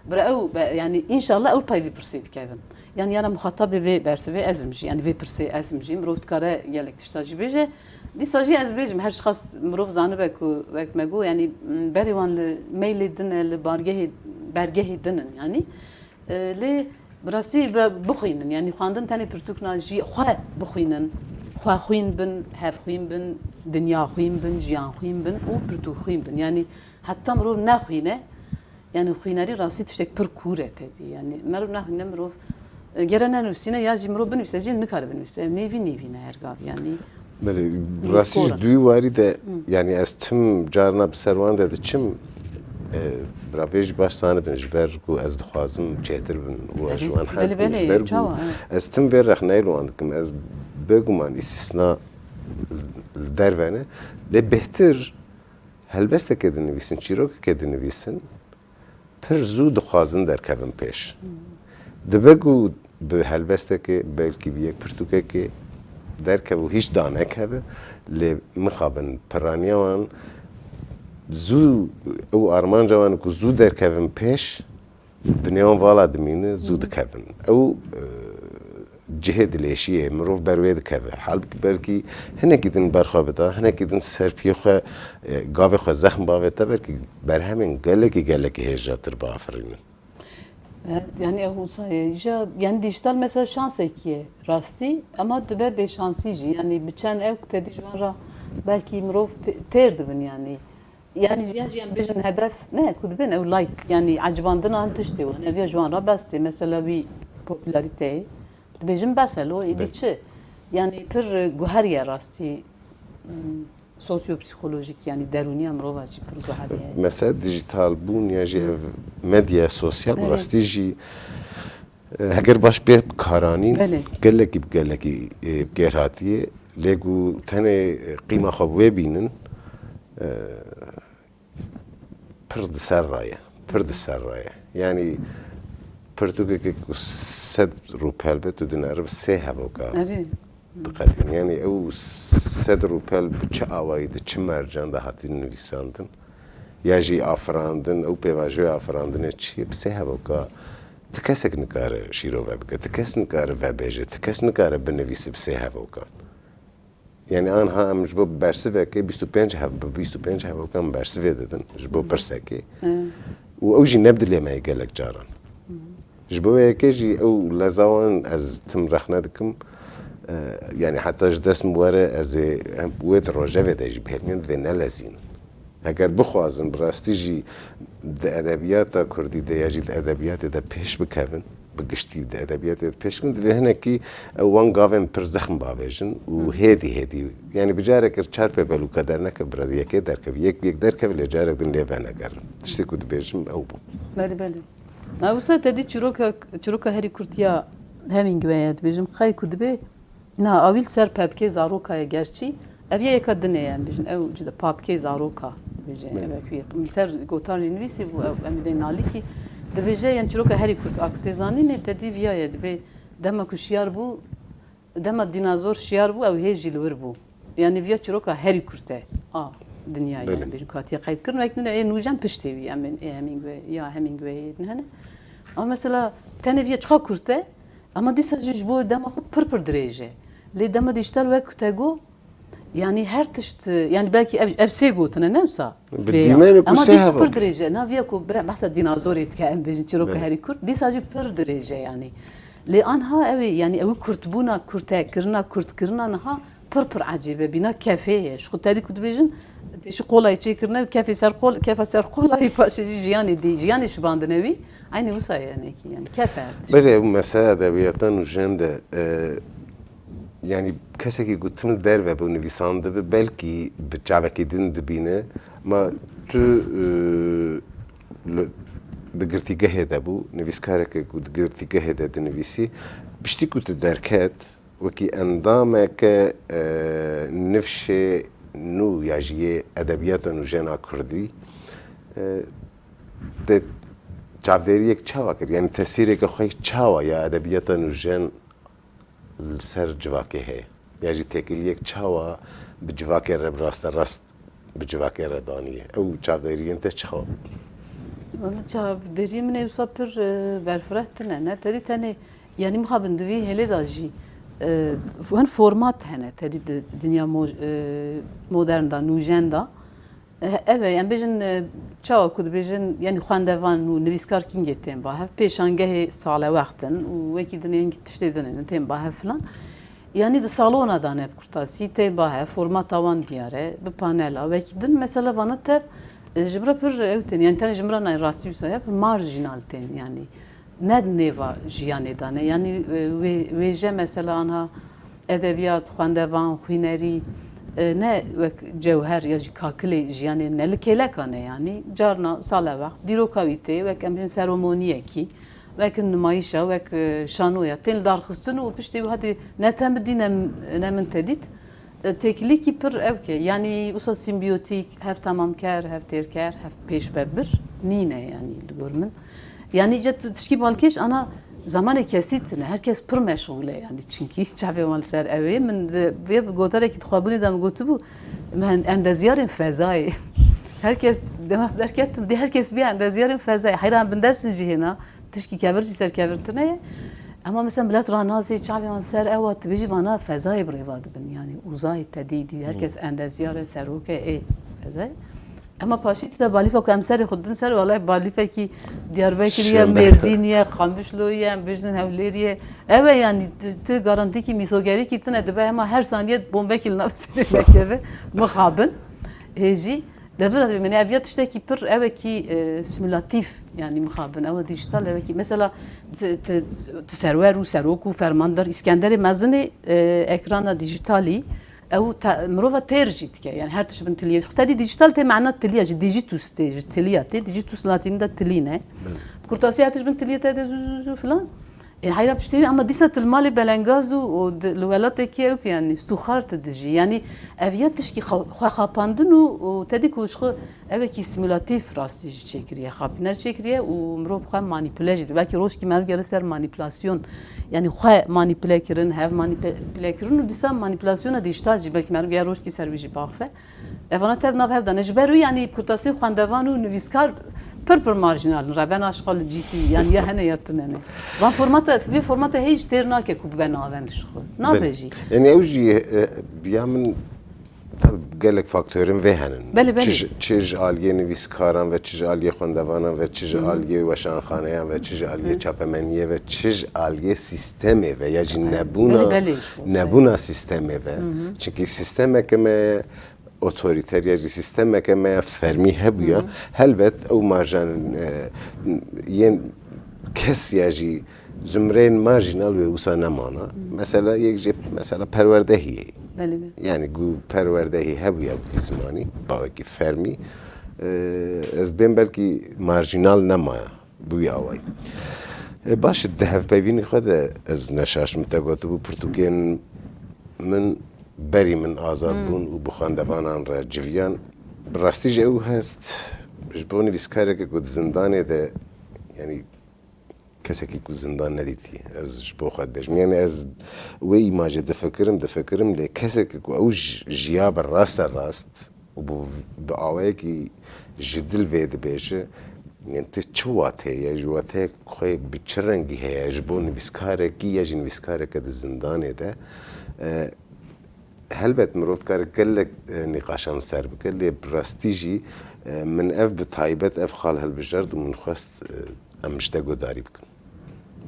Bir ew, be-, yanî, înşallah ew pey vî pirsê dikevin. Yanî, yana muxatabê vê bersivê ez im jî, yanî vê pirsê ez im jî. Mirov dikare gelek tişta jî bêje. Dîsa jî ez bêjim, her çiqas mirov zanibe ku wek me got, yanî, m, berê wan li meylê din e, li bargehê, bergehê din in, yanî. E, lê bi rastî bi-, bixwînin, yanî xwendin tenê pirtûkna jî xwe bixwînin, xwe xwîn bin, hev xwîn bin, dinya xwîn bin, jiyan xwîn bin û pirtûk xwîn bin. Yanî heta mirov nexwîne, yanî xwînerî rastî tiştek pir kûr e tevî. Yanî meriv nexwîne mirov, e, gere nenivîsîne ya jî mirov binivîse jî nikare binivîse. Ev nêvî nêvîne her gav yanî. Belê, rastî ji duyî warî de, yanî ez tim carna bi ser wan de diçim, e, bira vê jî baş zanibin, ji ber ku ez dixwazim çêtir bin û ez ji wan hez dikim, ji ber ku ez tim vê rexneyê li wan dikim. Ez bêguman îstisna li derve ne, lê bêhtir helbesteke dinivîsin, çîrokeke dinivîsin, pir zû dixwazin derkevin pêş. Dibe ku bi helbestekê, belkî bi yek pirtûkekê derkeve û hîç danekeve, lê mixabin piraniya wan zû, ew armanca wan ku zû derkevin pêş, bi nêwan vala dimîne, zû dikevin. Ew, e, cihê dilêşiyê, mirov ber wê dikeve. Halbikî belkî hinekî din berxwe bida, hinekî din ser piyê xwe, e, gavê xwe zexm bavête, belkî berhemên gelekî, gelekî hêjatir biafirînin. Evet, yani ew wisa ye. Îja, yani dijital mesela şansekî ye rastî, ama dibe bêşansî jî. Yani bi çend ew ku te dî ji wan re belkî mirov pê-, têr dibin yani. Yani ya jî em bêjin hedef ne ku dibin ew like, yani ecibandina hin tiştê wan. Ev ya ji wan re bestê. Mesela wî popülariteyê dibêjin bes e lo, êdî çi? Yani pir, e, guheriye rastî, m, sosyopsikolojik, yani derûniya mirova jî pir guheriye. Mesela dijital bûn ya jî ev medya sosyal rastî jî, e, heger baş bê karanîn, gelekî bi gelekî, e, bi kêr hatiye. Lê ku tenê, e, qîma xwe bi wê bînin, e, pir di ser re ye. Pir di ser re ye. Yanî pirtûkeke ku sed rûpel be, tu dineriv sê hevoka diqetînî. Yanî ew sed rûpel bi çi awayî, di çi mercan de hatî nivîsandin? Ya jî afirandin, ew pêvajoya afirandinê çi ye? Bi sê hevoka ti kesek nikare şîrove bike, ti kes nikare vebêje, ti kes nikare binivîse bi sê hevokan. Yani anha em ji bo bersivekê bîst û pênc hev-, bi bîst û pênc hevokan bersivê didin ji bo pirsekê. Û ew jî ne bi dilê me ye gelek caran. Ji bo yekê jî ew leza wan ez tim rexne dikim. E, yani heta ji dest min were ez ê em wê di rojevê de jî bihêlmînim, divê nelezînin. Heger bixwazin, bi rastî jî di edebiyata kurdî de ya jî di edebiyatê de pêş bikevin, bi giştî di edebiyatê de pêş bikevin, divê hinekî ew wan gavên pir zexm bavêjin û hêdî hêdî, yanî bi carekê çar pêvelûka dernekeve, bira yekê derkeve, yek bi yek derkeve, lê carek din lê venegerin. Tiştê ku dibêjim ew bû. Belê, belê. Ma wisa te dî çîroka, çîroka herî kurt ya Hemingway ye, dibêjim, qey ku dibê, na, awî li ser pepkê zaroka ye gerçî. Ev yê yeka dinê ye, em bêjin, ew cide papkê zaroka dibêje, ev ku ye. Li ser gotan jî nivîsî bû, ew em dê nalîkî. Dibêje, yên çîroka herî kurt a ku tê zanînê, te dî viya ye, dibê dema ku şiyar bû, dema dînazor şiyar bû, ew hê jî li wir bû. Yani viya çîroka herî kurt e a dinyayê, em bêjin, ku hatiye qeyd kirin. Wek din ê nûjen piştê wî, em ê Hemingway, ya Hemingway din hene. Ama mesela tenê viya çiqa kurt e, ama dîsa jî ji bo dema xwe pir pir dirêj e. Lê dema dijital wek ku te got, yani her tişt, yani belkî ev, ev sê gotine, ne wisa? Bi dîmenê ku sê hev pir dirêj e. Na viya ku be-, behsa dînazorê dike, em bêjin çîroka herî kurt, dîsa jî pir dirêj e yani. Lê anha ew ê, yani ew kurtbûna, kurte kirina, kurt kirina niha pir pir ecêb e. Bîna kefê ye. Ji xwe te dî ku dibêjin, pêşî qolayê çêkirine, kefê ser qol, kefa ser qolayê, paşê jî jiyanê dî, jiyanê şibandine wî. Eynî wisa ye hinekî, yani kef e her tişt. Belê, ew mesela edebiyata nûjen de, e, yani kesekî ku tim li derve bû nivîsandibi, belkî bi çavekî din dibîne. Ma tu, e, li, di girtîgehê de bû, nivîskareke ku di girtîgehê de dinivîsî, piştî ku tu derket, wekî endameke, e, nifşê nû ya jî yê edebiyata nûjen a kurdî, e, te çavdêriyek çawa kir? Yani tesîreke xwe çawa ya edebiyata nûjen li ser civakê heye? Ya jî têkiliyek çawa bi civakê re bi rasterast bi civakê re daniye? Ew çavdêriyên te çawa? Wala çavdêriyê min ê wisa pir, e, berfireh tune ne. Tedî tenê, yani mixabin di vî hêlê de jî, e, hin format hene tedî di dinya mo-, e, modern de, nûjen de. E, ev e, em bêjin, e, çawa ku dibêjin, yani xwendevan û nivîskar kîngê tên ba hev, pêşangehê salewext in û wekî din ên tiştê din in, tên ba hev filan. Yani di salona de ne bi kurtasî tên ba hev, formata wan diyar e, bi panela, wekî din mesela vana tev, e, ji bira pir ew tên, yani tenê ji min re nayê rastî wisa ye, pir marjînal tên yani. Ne nêva jiyanê de ne, yani, e, wê-, wêje mesela anha Edebiyat, xwendevan, xwînerî, e, ne wek cewher ya jî kakilê jiyanê ne li kêleka ne yanî. Carna sale wext dîroka wî tê wek em bêjin seremoniyekî, wek nimayîşa, wek, e, şanoya tên li dar xistin û piştî wî hatî ne te min dît ne, ne min te dît. E, têkilîkî pir ew ke, yanî wisa sîmbiyotîk, hev temamker, hev têrker, hev pêşvebir nîne yanî li gor min. Yanî ce tu tişkî balkêş ana zemanê kesî tine, her kes pir meşxûl e yanî, çinkî çavê wan li ser ew ê. Min di vê gotarekî di xwebûnê de min gotibû, em en-, endezyarên fezayê. Her kes dema derketim, dê her kes bîya endezyarên fezayê. Heyran bindestin jî hêna, tişkî kevir jî ser kevir tine ye. Ema mesela milet ranazê çavê wan ser ew a, tu bêjî vana fezayê bi rêva dibin. Yanî uzayê te dî dî, her kes endezyar e, serok e, ê fezayê. Ema paşî tu de balîfa ku em serê xwe didin ser, welay balîfekî Diyarbekirî ye, Mêrdînî ye, Qamişlo ye, em bêjin Hewlêrî ye. Ew e yanî tu, tu garantîkî mîsogerîkî tine dibe, hema her saniyê bombekî li nav serê vekeve, mixabin. Hê jî devira dibê, menê ev ya tiştekî pir, ew e kî, e, simülatîf, yanî mixabin, ew e dîjîtal, ew e kî, mesela tu, tu, tu serwer û serok û fermandar, Îskenderê Mezinê, e, ekrana dîjîtalî, Ew te, mirova têr jî dike. Yani her tişt bin tiliyê. Xwe te dî dijital tê mena tiliya jî. Digitus tê ji tiliya tê. Digitus latînî de tilî ne. Bi kurtasî her tişt bin tiliyê te de zû zû zû filan. E, heyra piştî ama dîsa til malê belengaz û, û di, li welatekî ew ki yani stûxar tu dijî. Yani ev ya tişkî xwe, xwe xapandin û, û te dî ku ji xwe Ev wekî simülatîf rastî jî çêkiriye, xapîner çêkiriye û mirov xwe manîpule jî dibe. Belkî rojkî meriv gere ser manîpulasyon, yanî xwe manîpule kirin, hev manîpule kirin û dîsa manîpulasyona dîjîtal jî belkî meriv gere rojkî ser wî jî biaxife. Evana tev nav hev de ne. Ji ber wî yanî kurtasî xwendevan û nivîskar pir pir marjînal in. Rebena ji xwe li cîkî, yanî ya hene ya tune ne. Van formata, vê formata hê jî têr nake ku bibe navend ji xwe. Nabe Belê. jî. Yani ew jî, e, ya min Tabi gelek faktorên vê henin. Belê, belê. Çi ji, çi ji aliyê nivîskaran ve, çi ji aliyê xwendevanan ve, çi ji Hı hı. aliyê weşanxaneyan ve, çi ji aliyê Hı. çapemeniyê ve, çi ji aliyê sîstemê ve ya jî Belê, nebûna, belê, şu nebûna sîstemê ve. Hı hı. Çinkî sîstemeke me otorîter ya jî sîstemeke me ya fermî hebûya, Hı hı. helbet ew marjan, e, yên kes ya jî zumreyên marjînal wê wisa nemana. Hı. Mesela yek jê mesela perwerdehî ye. Belê, belê. Yani ku perwerdehî hebûya bi vî zimanî, bawekî fermî, e, ez dêm belkî marjînal nemaya bi wî awayî. E, baş e, di hevpeyvînî xwe de ez neşaş min te gotibû, pirtûkên min berî min azad Hmm. bûn û bi xwendevanan re civiyan. Bi rastî jî ew hest ji bo nivîskareke ku di zindanê de, yani, kesekî ku zindan nedîtî, ez ji bo xwe dibêjim. Yani ez wê îmajê difikirim, difikirim, lê kesekî ku ew j-, jiya bi raste rast û bi, bi awayekî ji dil vê dibêje, yani ti çi wateyê ye, ji wateyek xwe bi çi rengî heye, ji bo nivîskarekî ya jî nivîskareke di zindanê de, e, Helbet mirov dikare gelek, e, nîqaşan ser bike, lê bi rastî jî, e, min ev bi taybet ev xal hilbijart û min xwest, e, em ji te guhdarî bikin.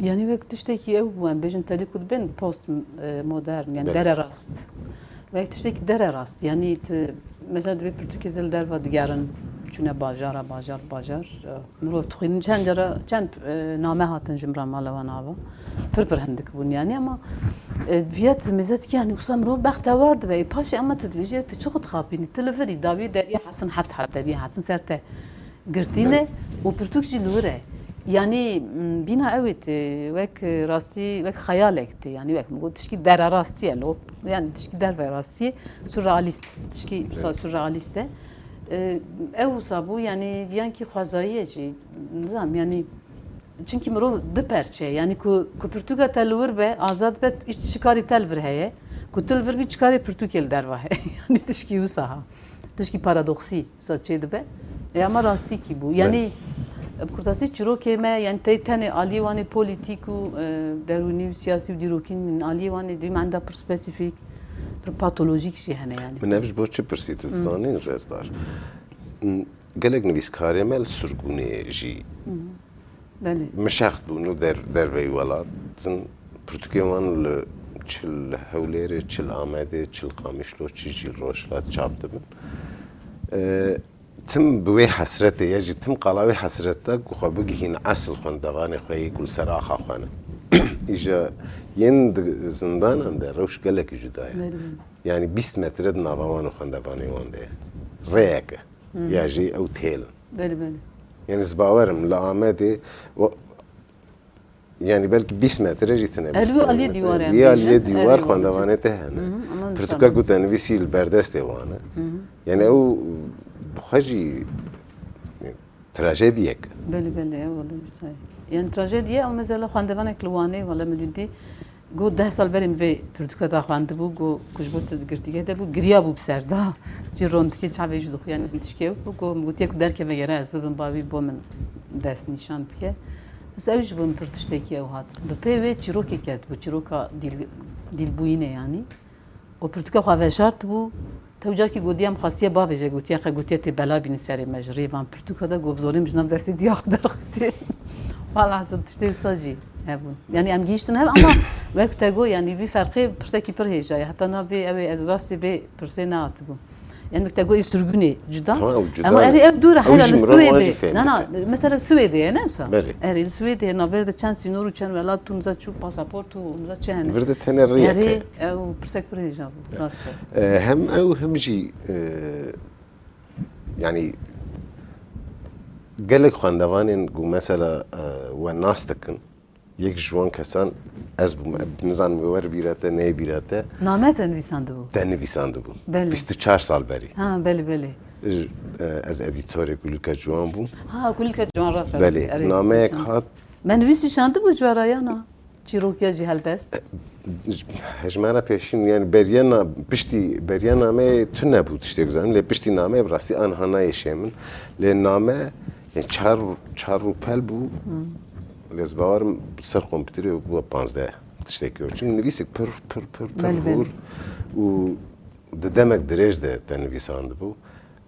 Yanî wek tiştekî ew bû, em bêjin telî ku dibên post, e, modern, yani Belê. dererast. Wek tiştekî dererast. Yanî tu, mesela dibê pirtûkê te li derva digerin, çûne bajara, bajar, bajar. E, Mirov dixwînin çend cara, çend, e, name hatin ji min re mala wan ava. Pir pir hindik bûn yanî, ama, e, viya tu mêze dikî, yanî wisa mirov bextewar dibe. Ê, paşê ama tu dibêjî, tu çi xwe dixapînî? Tu li virî dawî deriyê hesin heft heb deriyê hesin ser te girtîne Belê. û pirtûk jî li wir e. Yanî, m, bîna ew ê tê, wek, e, rastî, wek xeyalek tê. Yanî wek min got, tişkî dererastî ye, lo, yanî tişkî derve rastî ye. Surrealîst, tişkî wisa Evet. surrealîst e. E, ew wisa bû, yanî viyankî xwezayî ye jî. Nizam, yanî, çinkî mirov du perçe ye. Yanî ku, ku pirtûka te li wir be, azad be, çi karî te li vir heye. Ku tu li vir bî, çi karê pirtûkê li derva heye. Yanî tişkî wisa ha. Tişkî paradoksî wisa çê dibe. E, ama rastîkî bû. Yanî, bi kurtasî çîrokê me, yanî tey tenê aliyê wan ê polîtîk û, e, derûnî û siyasî û dîrokî nîn, aliyê wan ê di menda pir spesîfîk, pir patolojîk jî hene yanî. Min ev ji bo çi pirsî, tu Hı. dizanî, Rêzdar? Gelek nivîskarê me li sirgûnê jî Belê. mişext bûn û der-, derveyî welat in. Pirtûkên wan li, çi li Hewlêrê, çi li Amedê, çi li Qamişlo, çi jî li Rojhilat çap dibin. E, tim bi wê hesretê ye jî, tim qala wê hesreta ku xwe bigihîne esil xwendevanê xwe yê ku li ser axa xwe ne. Îja yên di zindanan de rewş gelekî cuda ye. Belê, belê. Yanî bîst metre di nava wan û xwendevanê wan de ye. Rêyek e. Hı hı. Ya jî ew têl in. Belê, belê. Yanî ez bawer im li Amedê, o, yanî belkî bîst metre jî tine. Li wî aliyê dîwarê em bêjin. Wî aliyê dîwar, erê, xwendevanê te hene. Hı hı, ama pirtûka ku te nivîsî li ber destê wan e. Hı hı. Yanî ew bi xwe jî trajediyek. Belê, belê, ew wele wisa ye. Yanî trajediye, ew mesela xwendevanek li Wanê, wele min dî, got deh sal berê min vê pirtûka da xwendibû, got ku ji bo tu di girtîgeh de bû, giriya bû bi ser da. Cî rondikê çavê jî dixuyanî, tişkê ew bû, got, min gotiye ku derkeve gere ez bibim ba wî bo min destnîşan bike. Mesela ew ji bo min pir tiştekî ew hat. Bi pê wê çîrokê ketibû, çîroka dîl-, dîlbûyînê yanî. Û pirtûka xwe veşartibû. Tew carkî gotiye, em xwestiye bavêje, gotiye, qe gotiye tê bela bînî serê me ji rê van pirtûka de, got, bi zorê min ji nav destê diya xwe derxistiye. Walhasil tiştê wisa jî hebûn. Yanî em gihîştin hev, ama wek te got, yanî vî ferqê pirsekî pir hêja ye. Heta navê ew ê ez rastî vê pirsê nehatibûm. Yanî wek te got, ê sirgûnê cuda. Tamam, ew cuda. Ama erê ew dûr e, hera li Swêdê. Na, na, mesela Swêdê ye, ne wisa? Belê. Erê li Swêdê ye, navê de çend sînor û çend welat û miza çû pasaport û miza çi hene. Vir de tenê rêyek e. Erê, ew pirsek pir hêja bû, rast e. E, hem ew hem jî, e, yanî gelek xwendevanên ku mesela, e, we nas dikin, yek ji wan kesan ez bûm. Nizanim wê wer bîra te, neyê bîra te. Name te nivîsandibû? Te nivîsandibû. Belê. Bîst û çar sal berî. Ha, belê, belê. J-, e, ez edîtorê Kulîlka Ciwan bûm. Ha, Kulîlka Ciwan, rast e, rast e. Belê. Erê, nameyek hat. Me nivîsî şandibû cuara ya na? Çîrokiya jî helbest. Hejmara pêşîn, yani beriya na-, piştî beriya nameyê tune bû tiştê ku zanim. Lê piştî nameyê bi rastî anha nayê şê min. Lê name, yani çar, çar rûpel bû. Hmm. Lê ez bawerim ser kompîterê bû panzdeh tiştekî. Çünkü nivîsik pir, pir, pir, pir hûr û di demek dirêj de te nivîsandibû.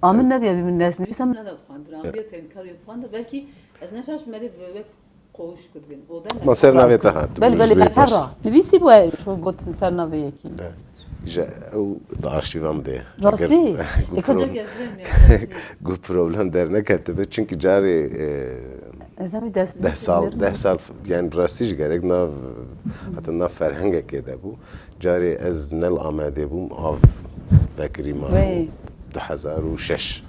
A min nebiya bî min nesnivîsa min nedat xwendin. Andiya tenkarê xwendin. Belkî ez neşaş merê bi wek Qowuşku dibin. O da ma ser navê te hat. Belê, belê, belê, herra. Nivîsî bû, e, gotin ser navê yekî. Ji ew di arşîva min de. Rastî? Ê, ku problem derneketibe, çünkü carê, e, deh sal, deh sal, yani bi rastî jî gerek nav, hatta nav ferhengekê de bû. Carê ez ne li Amedê bûm, av vekirî ma bû. Du hezar û şeş.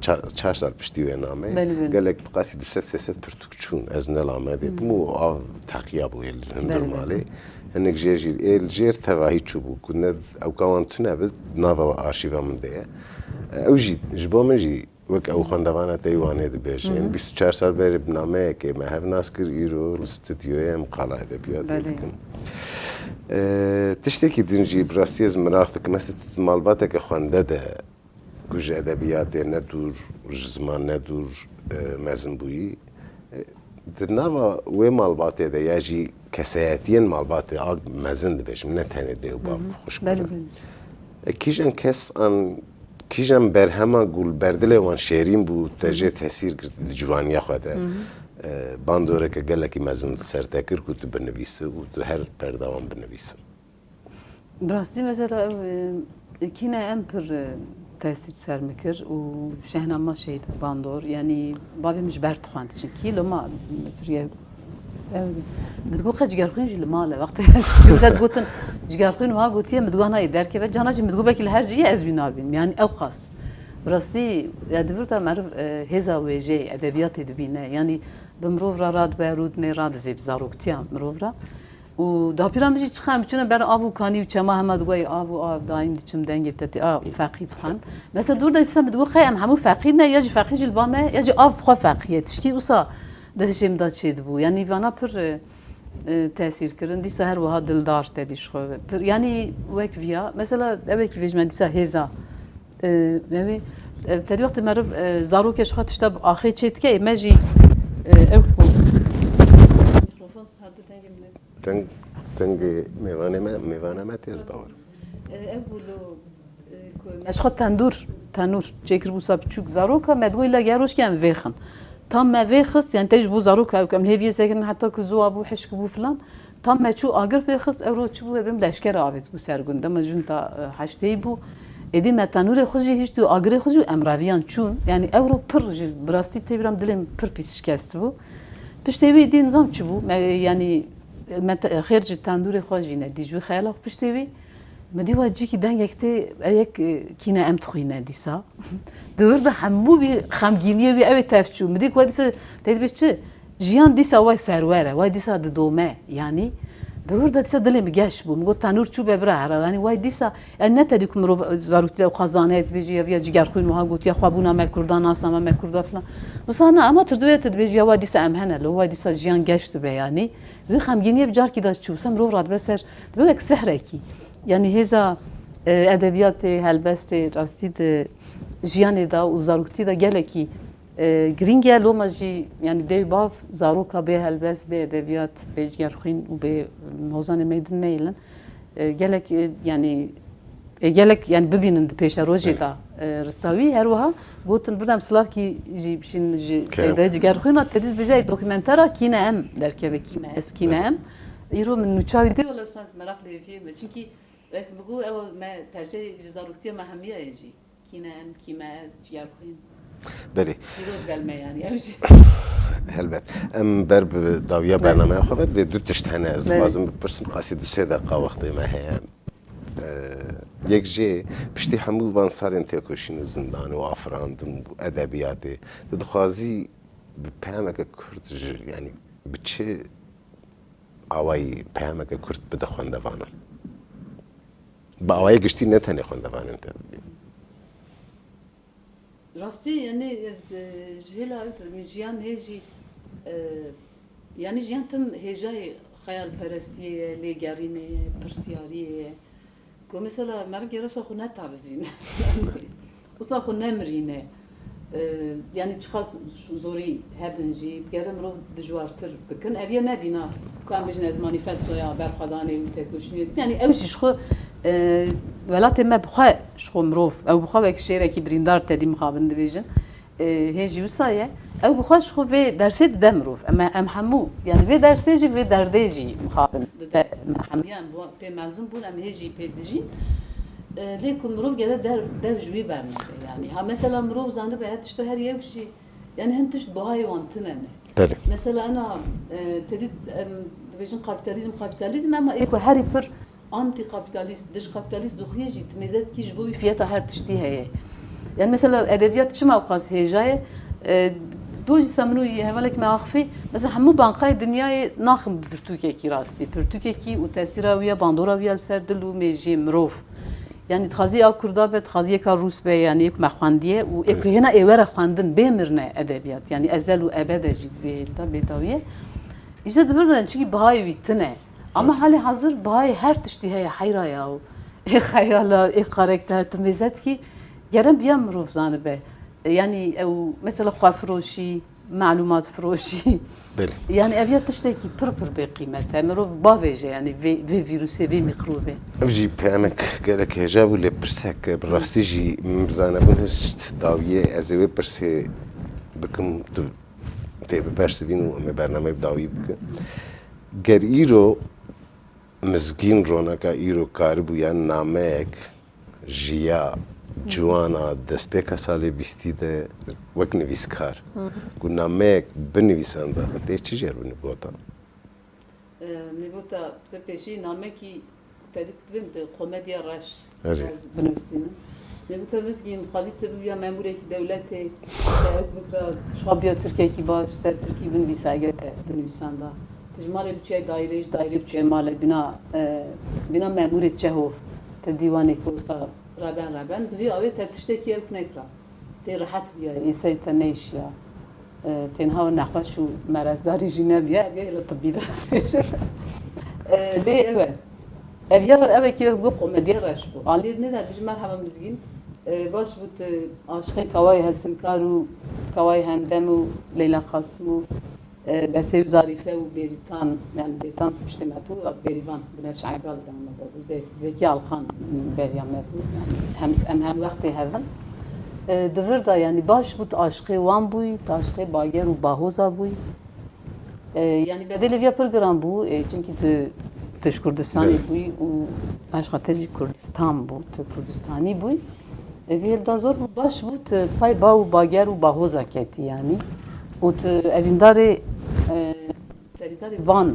Çar, çar sal piştî wê nameyê. Belê, belê. Gelek bi qasî du sed sê sed pirtûk çûn. Ez ne li Amedê bûm û av teqiya bû ê li hundir malê. Hinek jê jî ê li jêr tevahî çûbû ku ne ewka wan tune bi nava arşîva min de ye. Ew jî ji bo min jî wek ew xwendevana te yî Wanê dibêje. Hı hı. Bîst û çar sal berê bi nameyekê me hev nas kir, îro li stûdyoyê em qala edebiyatê dikin. E, tiştekî din jî bi rastî ez miraq dikim. Ez malbateke xwende de ku ji edebiyatê ne dûr, ji ziman ne dûr, e, mezin bûyî. E, di nava wê malbatê de ya jî kesayetiyên malbatê a mezin dibêjim, ne tenê dê û bav, xwişk. Belê, belê. E, kîjan kes an, kîjan berhema ku li ber dilê wan şêrîn bû, te jê tesîr girt di ciwaniya xwe de? E, bandoreke gelekî mezin li ser te kir ku tu binivîsî û tu her berdewam binivîsî. Bi rastî mesela ew, e, kîne em pir, e, tesîr ser min kir û Şehnama Şehîd Bandor, yanî bavê min ji ber dixwend çinkî li ma pir ye, ew, min digot qe Cigerxwîn jî li mal e. Wextê ez digotin Cigerxwîn wiha gotiye, min digot nayê derkeve. Cana jî min digot belkî li her cihê ez wî nabînim. Yanî ew qas. Bi rastî, ya di vir de meriv, e, hêza wêjeyê, edebiyatê dibîne. Yanî bi mirov re radibe, rûdinê radizê bi zaroktiya mirov re. Û dapîra min jî çiqa em biçûne ber av û kanî û çema hema digot, "Ey av û av, daîm diçim dengê te tê." A, feqî dixwend. Mesela dûr de dîsa min digot, "Qey em hemû feqî ne, ya jî feqî jî li ba me, ya jî av bi xwe feqî ye." Tişkî wisa di hişê min de çêdibû. Yanî vana pir, e, e, tesîr kirin. Dîsa her wiha dildar te dî ji xwe. Pir, yanî wek viya. Mesela ewekî bêjme dîsa hêza. E, me wî, e, te dî wextê meriv, e, zarokê ji xwe tişta bi axê çê dike, ê me jî, e, ew ku. Mikrofon, hadi dengê min. Deng, dengê mêvanê me, mêvana me tê, ez bawer. E, ev bû lo, e, ku me ji xwe tendûr, tenûr çêkiribû wisa biçûk zaroka, me digot îla gel rojkê em vêxin. Tam me vêxist, yani te ji bo zaroka ew ku em lê viyê sekirin heta ku ziwa bû, hişk bû filan. Tam me çû agir vêxist, ew ro çi bû, ê bim leşkera avêt bû ser gund. Dema junta, e, heşteyî bû. Êdî me tenûrê xwe jî hişt û agirê xwe jî û em reviyan çûn. Yani ew ro pir jî bi rastî tê bîra min dilê min pir pîs şikestibû. Piştê wî dî nizam çi bû? Me, yanî, me te-, xêr ji tendûrê xwe jî nedî, ji wî xeyala xwe piştê wî. Me dî wa cîkî dengek tê, ew yek, e, kîne em dixwîne dîsa. Di wir de hemû wî xemgîniyê wî ew ê tev çû. Min dî ku dîsa tê dibêj çi? Jiyan dîsa way serwer e, way dîsa didome. Yanî di wir de dîsa dilê min geş bû. Min got, tenûr çû be bira here. Yanî way dîsa, yani ne tedî ku mirov zarokî de ew xwe zane, dibêjî ya viya cigerxwîn wiha gotiye, xwebûna me Kurda, nasname me Kurda filan. Wisa na, ama tu dibê tu dibêjî ya way dîsa em hene lo, way dîsa jiyan geş dibe yanî. Wî xemgîniyê bi carkî de çû. Wisa mirov radibe ser, dibe wek sihrekî. Yanî hêza, e, edebiyatê, helbestê, rastî di jiyanê de û zaroktî de gelekî, e, girîng e. Loma jî, yanî dê û bav zaroka bê helbest, bê edebiyat, bê cigerxwîn û bê hozanê me din neyêlin. E, gelek, e, yanî, e, gelek, yanî bibînin di pêşerojê de, e, ristawî. Her wiha gotin, birden silavkî jî bişîn ji Kerem. Seydayê Cigerxwîna, tedî dibêje dokumentera Kî ne em derkeve, Kî me ez, Kî ne em. Îro min nûça wî dê, wele wisa meraq lê viyê me. Çinkî wek min got, ew me perçeyê ji zaroktiya me hemiya ye jî. Kî ne em, Kî me ez, Cigerxwîn. Belê. Pîroz bel me yanî, ew jî. Helbet. Em ber bi dawiya bernameya xwe ve dê du tişt hene. Ez Belê. Dixwazim bipirsim, qasî du sê deqa wextê me heye. Ee, yek jê piştî hemû van salên têkoşîn û zindan û afirandin û edebiyatê, tu dixwazî bi peyameke kurt ji, yanî bi çi awayî peyameke kurt bide xwendevanan? Bi awayê giştî ne tenê xwendevanên te dibînin. Rastî, yanî ez, e, ji hêla ew didim, jiyan hê jî, e, yanî jiyan tim hêjayê xeyalperestiyê ye, lêgerînê ye, pirsiyariyê ye. Ku mesela meriv gere wisa xwe netavizîne. Wisa xwe nemirîne. E, yanî çiqas zorî hebin jî, digere mirov dijwartir bikin. Ev ye nebîna ku em bêjin ez manîfestoya berxwedanê û têkoşînê dikim. Yanî ew jî ji xwe, e, welatê me bi xwe ji xwe mirov, ew bi xwe wek şêrekî birîndar tedî mixabin dibêjin. E, hê jî wisa ye. Ew bi xwe ji xwe vê dersê dide mirov. Em, em hemû, yanî vê dersê jî, vê derdê jî mixabin dide me hemiya. Em bi wan pê mezin bûn, em hê jî pê dijîn. E, lê ku mirov gere der, dev ji wî bernede. Yanî ha mesela mirov zanibe her tişta her yek jî, yanî hin tişt bihayê wan tune ne. Belê. Mesela ena, e, tedî, em, dibêjin kapîtalîzm, kapîtalîzm, ema ê ku herî pir antî-kapîtalîst, dij-kapîtalîst dixuye jî, tu mêze dikî ji bo wî fiyeta her tiştî heye. Yani mesela edebiyat çima ew qas hêja ye? E, do jî min û hevalek me axifî, mesela hemû banqayê dinyayê naxin bi pirtûkekî rastî. Pirtûkekî û tesîra wî ya, bandora wî ya li ser dil û mêjiyê mirov. Yani dixwazî ya Kurda be, dixwazî yeka Rûs be, yani yek me xwendiye û ê ku hêna ê were xwendin, bê mirine edebiyat. Yani ezel û ebede jî dibê hêlda bê dawiye. Îje di vir de ne, çikî bihayê wî tune. Ama Rast. Halê hazir bihayê her tiştî heye, heyra ya û ê xeyala, ê karakter, tu mêze dikî, gere biya mirov zanibe. E, yanî ew mesela xwefiroşî, melûmat firoşî. Belê. Yani ev ya tiştekî pir pir bê qîmet e. Mirov bavêje yani vê, vê vîrusê, vê mîkrobê. Ev jî peyamek gelek hêja bû, lê pirsek bi rastî jî min bi zanebûn hişt dawiyê ez ê wê pirsê bikim, tu tê bibersivîn û em ê bernameyê bi dawî bikin. Ger îro Mizgîn Ronaka îro karibû ya nameyek ji ya ciwana destpêka salê bîstî de wek nivîskar, ku nameyek binivîsanda, tê çi jêr binivîsanda? Ee, Mîbûta, tu pêşî namekî tedî kutibên bi komediya reş Erê. Binivîsînin. Mîbûta Mizgîn, xwazî tu bibiya memûrekî dewletê, te ew bikira, tu şabiya Tirkekî baş, te Tirkî binivîsa, eger te binivîsanda. Tu ji malê biçiya daîrê, ji daîrê biçiya malê, bîna, e, bîna memûrê Çehov, te dîwanê Kosta reben reben, bi vî awê te tiştekî ew nekira. Tê rehet biyayê, ê serî te neyşiya. E, tênha nexweş û merezdarî jî nebiya, ev ê li tibî de dibêjin. E, lê ew e. Ev ya, ev ê kê bi komediye reş bû. Aliyê nê de dibêjin merheba Mizgîn. E, baş bû tu aşiqê Kawayê Hesinkar û Kawayê Hemdem û Leyla Qasim û E, Besê û Zarîfe û Bêrîtan, yani Bêrîtan piştê me bû, Bêrîvan, Binevşe Egal de me de bû, Ze-, Zekî Alxan beriya me bû, yani hem, em hem wextê hev in. E, di vir de yani baş bû, tu aşiqê wan bûyî, tu aşiqê Bager û Bahoza bûyî. E, yani bedelê viya pir giran bû, e, çimkî tu, tu ji Kurdistanê Belê. Bûyî û aşiqa te jî Kurdistan bû, tu Kurdistanî bûyî. Ev hêl da zor bû, baş bû, tu pay ba û bager û bahoza ketî yanî. Û tu evîndarê, e, evîndarê van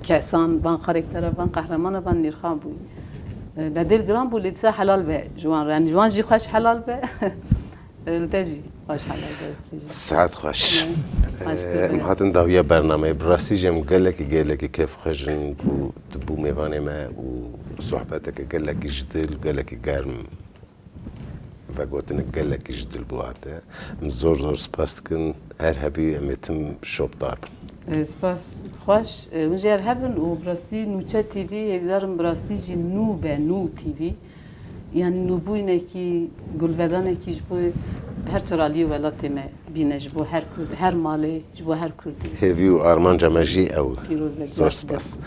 kesan, van karaktera, van qehramana, van nirxan bû. E, bedel giran bû, lê dîsa helal be ji wan re. Yani ji wan jî xweş helal be. E, li te jî xweş helal be, ez bêjim. Sihet xweş. Xweş Ee, em dibe. Hatin dawiya bernameyê. Bi rastî jî em gelekî, gelekî kêfxweş in ku tu bû mêvanê me û sohbeteke gelekî ji dil, gelekî germ vegotinek gelekî ji dil bû hate. Em zor zor spas dikin. Her hebî em ê tim şopdar bin. E, spas xweş. E, hûn jî her hebin û bi rastî Nûçe T V, hêvîdarim bi rastî jî nû be, Nû T V. Yani nûbûyinekî, gulvedanekî ji bo her çi aliyê welatê me bîne, ji bo her Kurd, her malê, ji bo her Kurdî. Hêvî û armanca me jî ew. Pîroz be, Zor spas.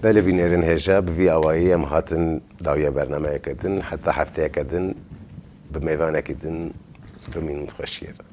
Belê bînerên hêja, bi vî awayî em hatin dawiya bernameyeke din, heta hefteyeke din bi mêvanekî din bimînin xweşiyê re.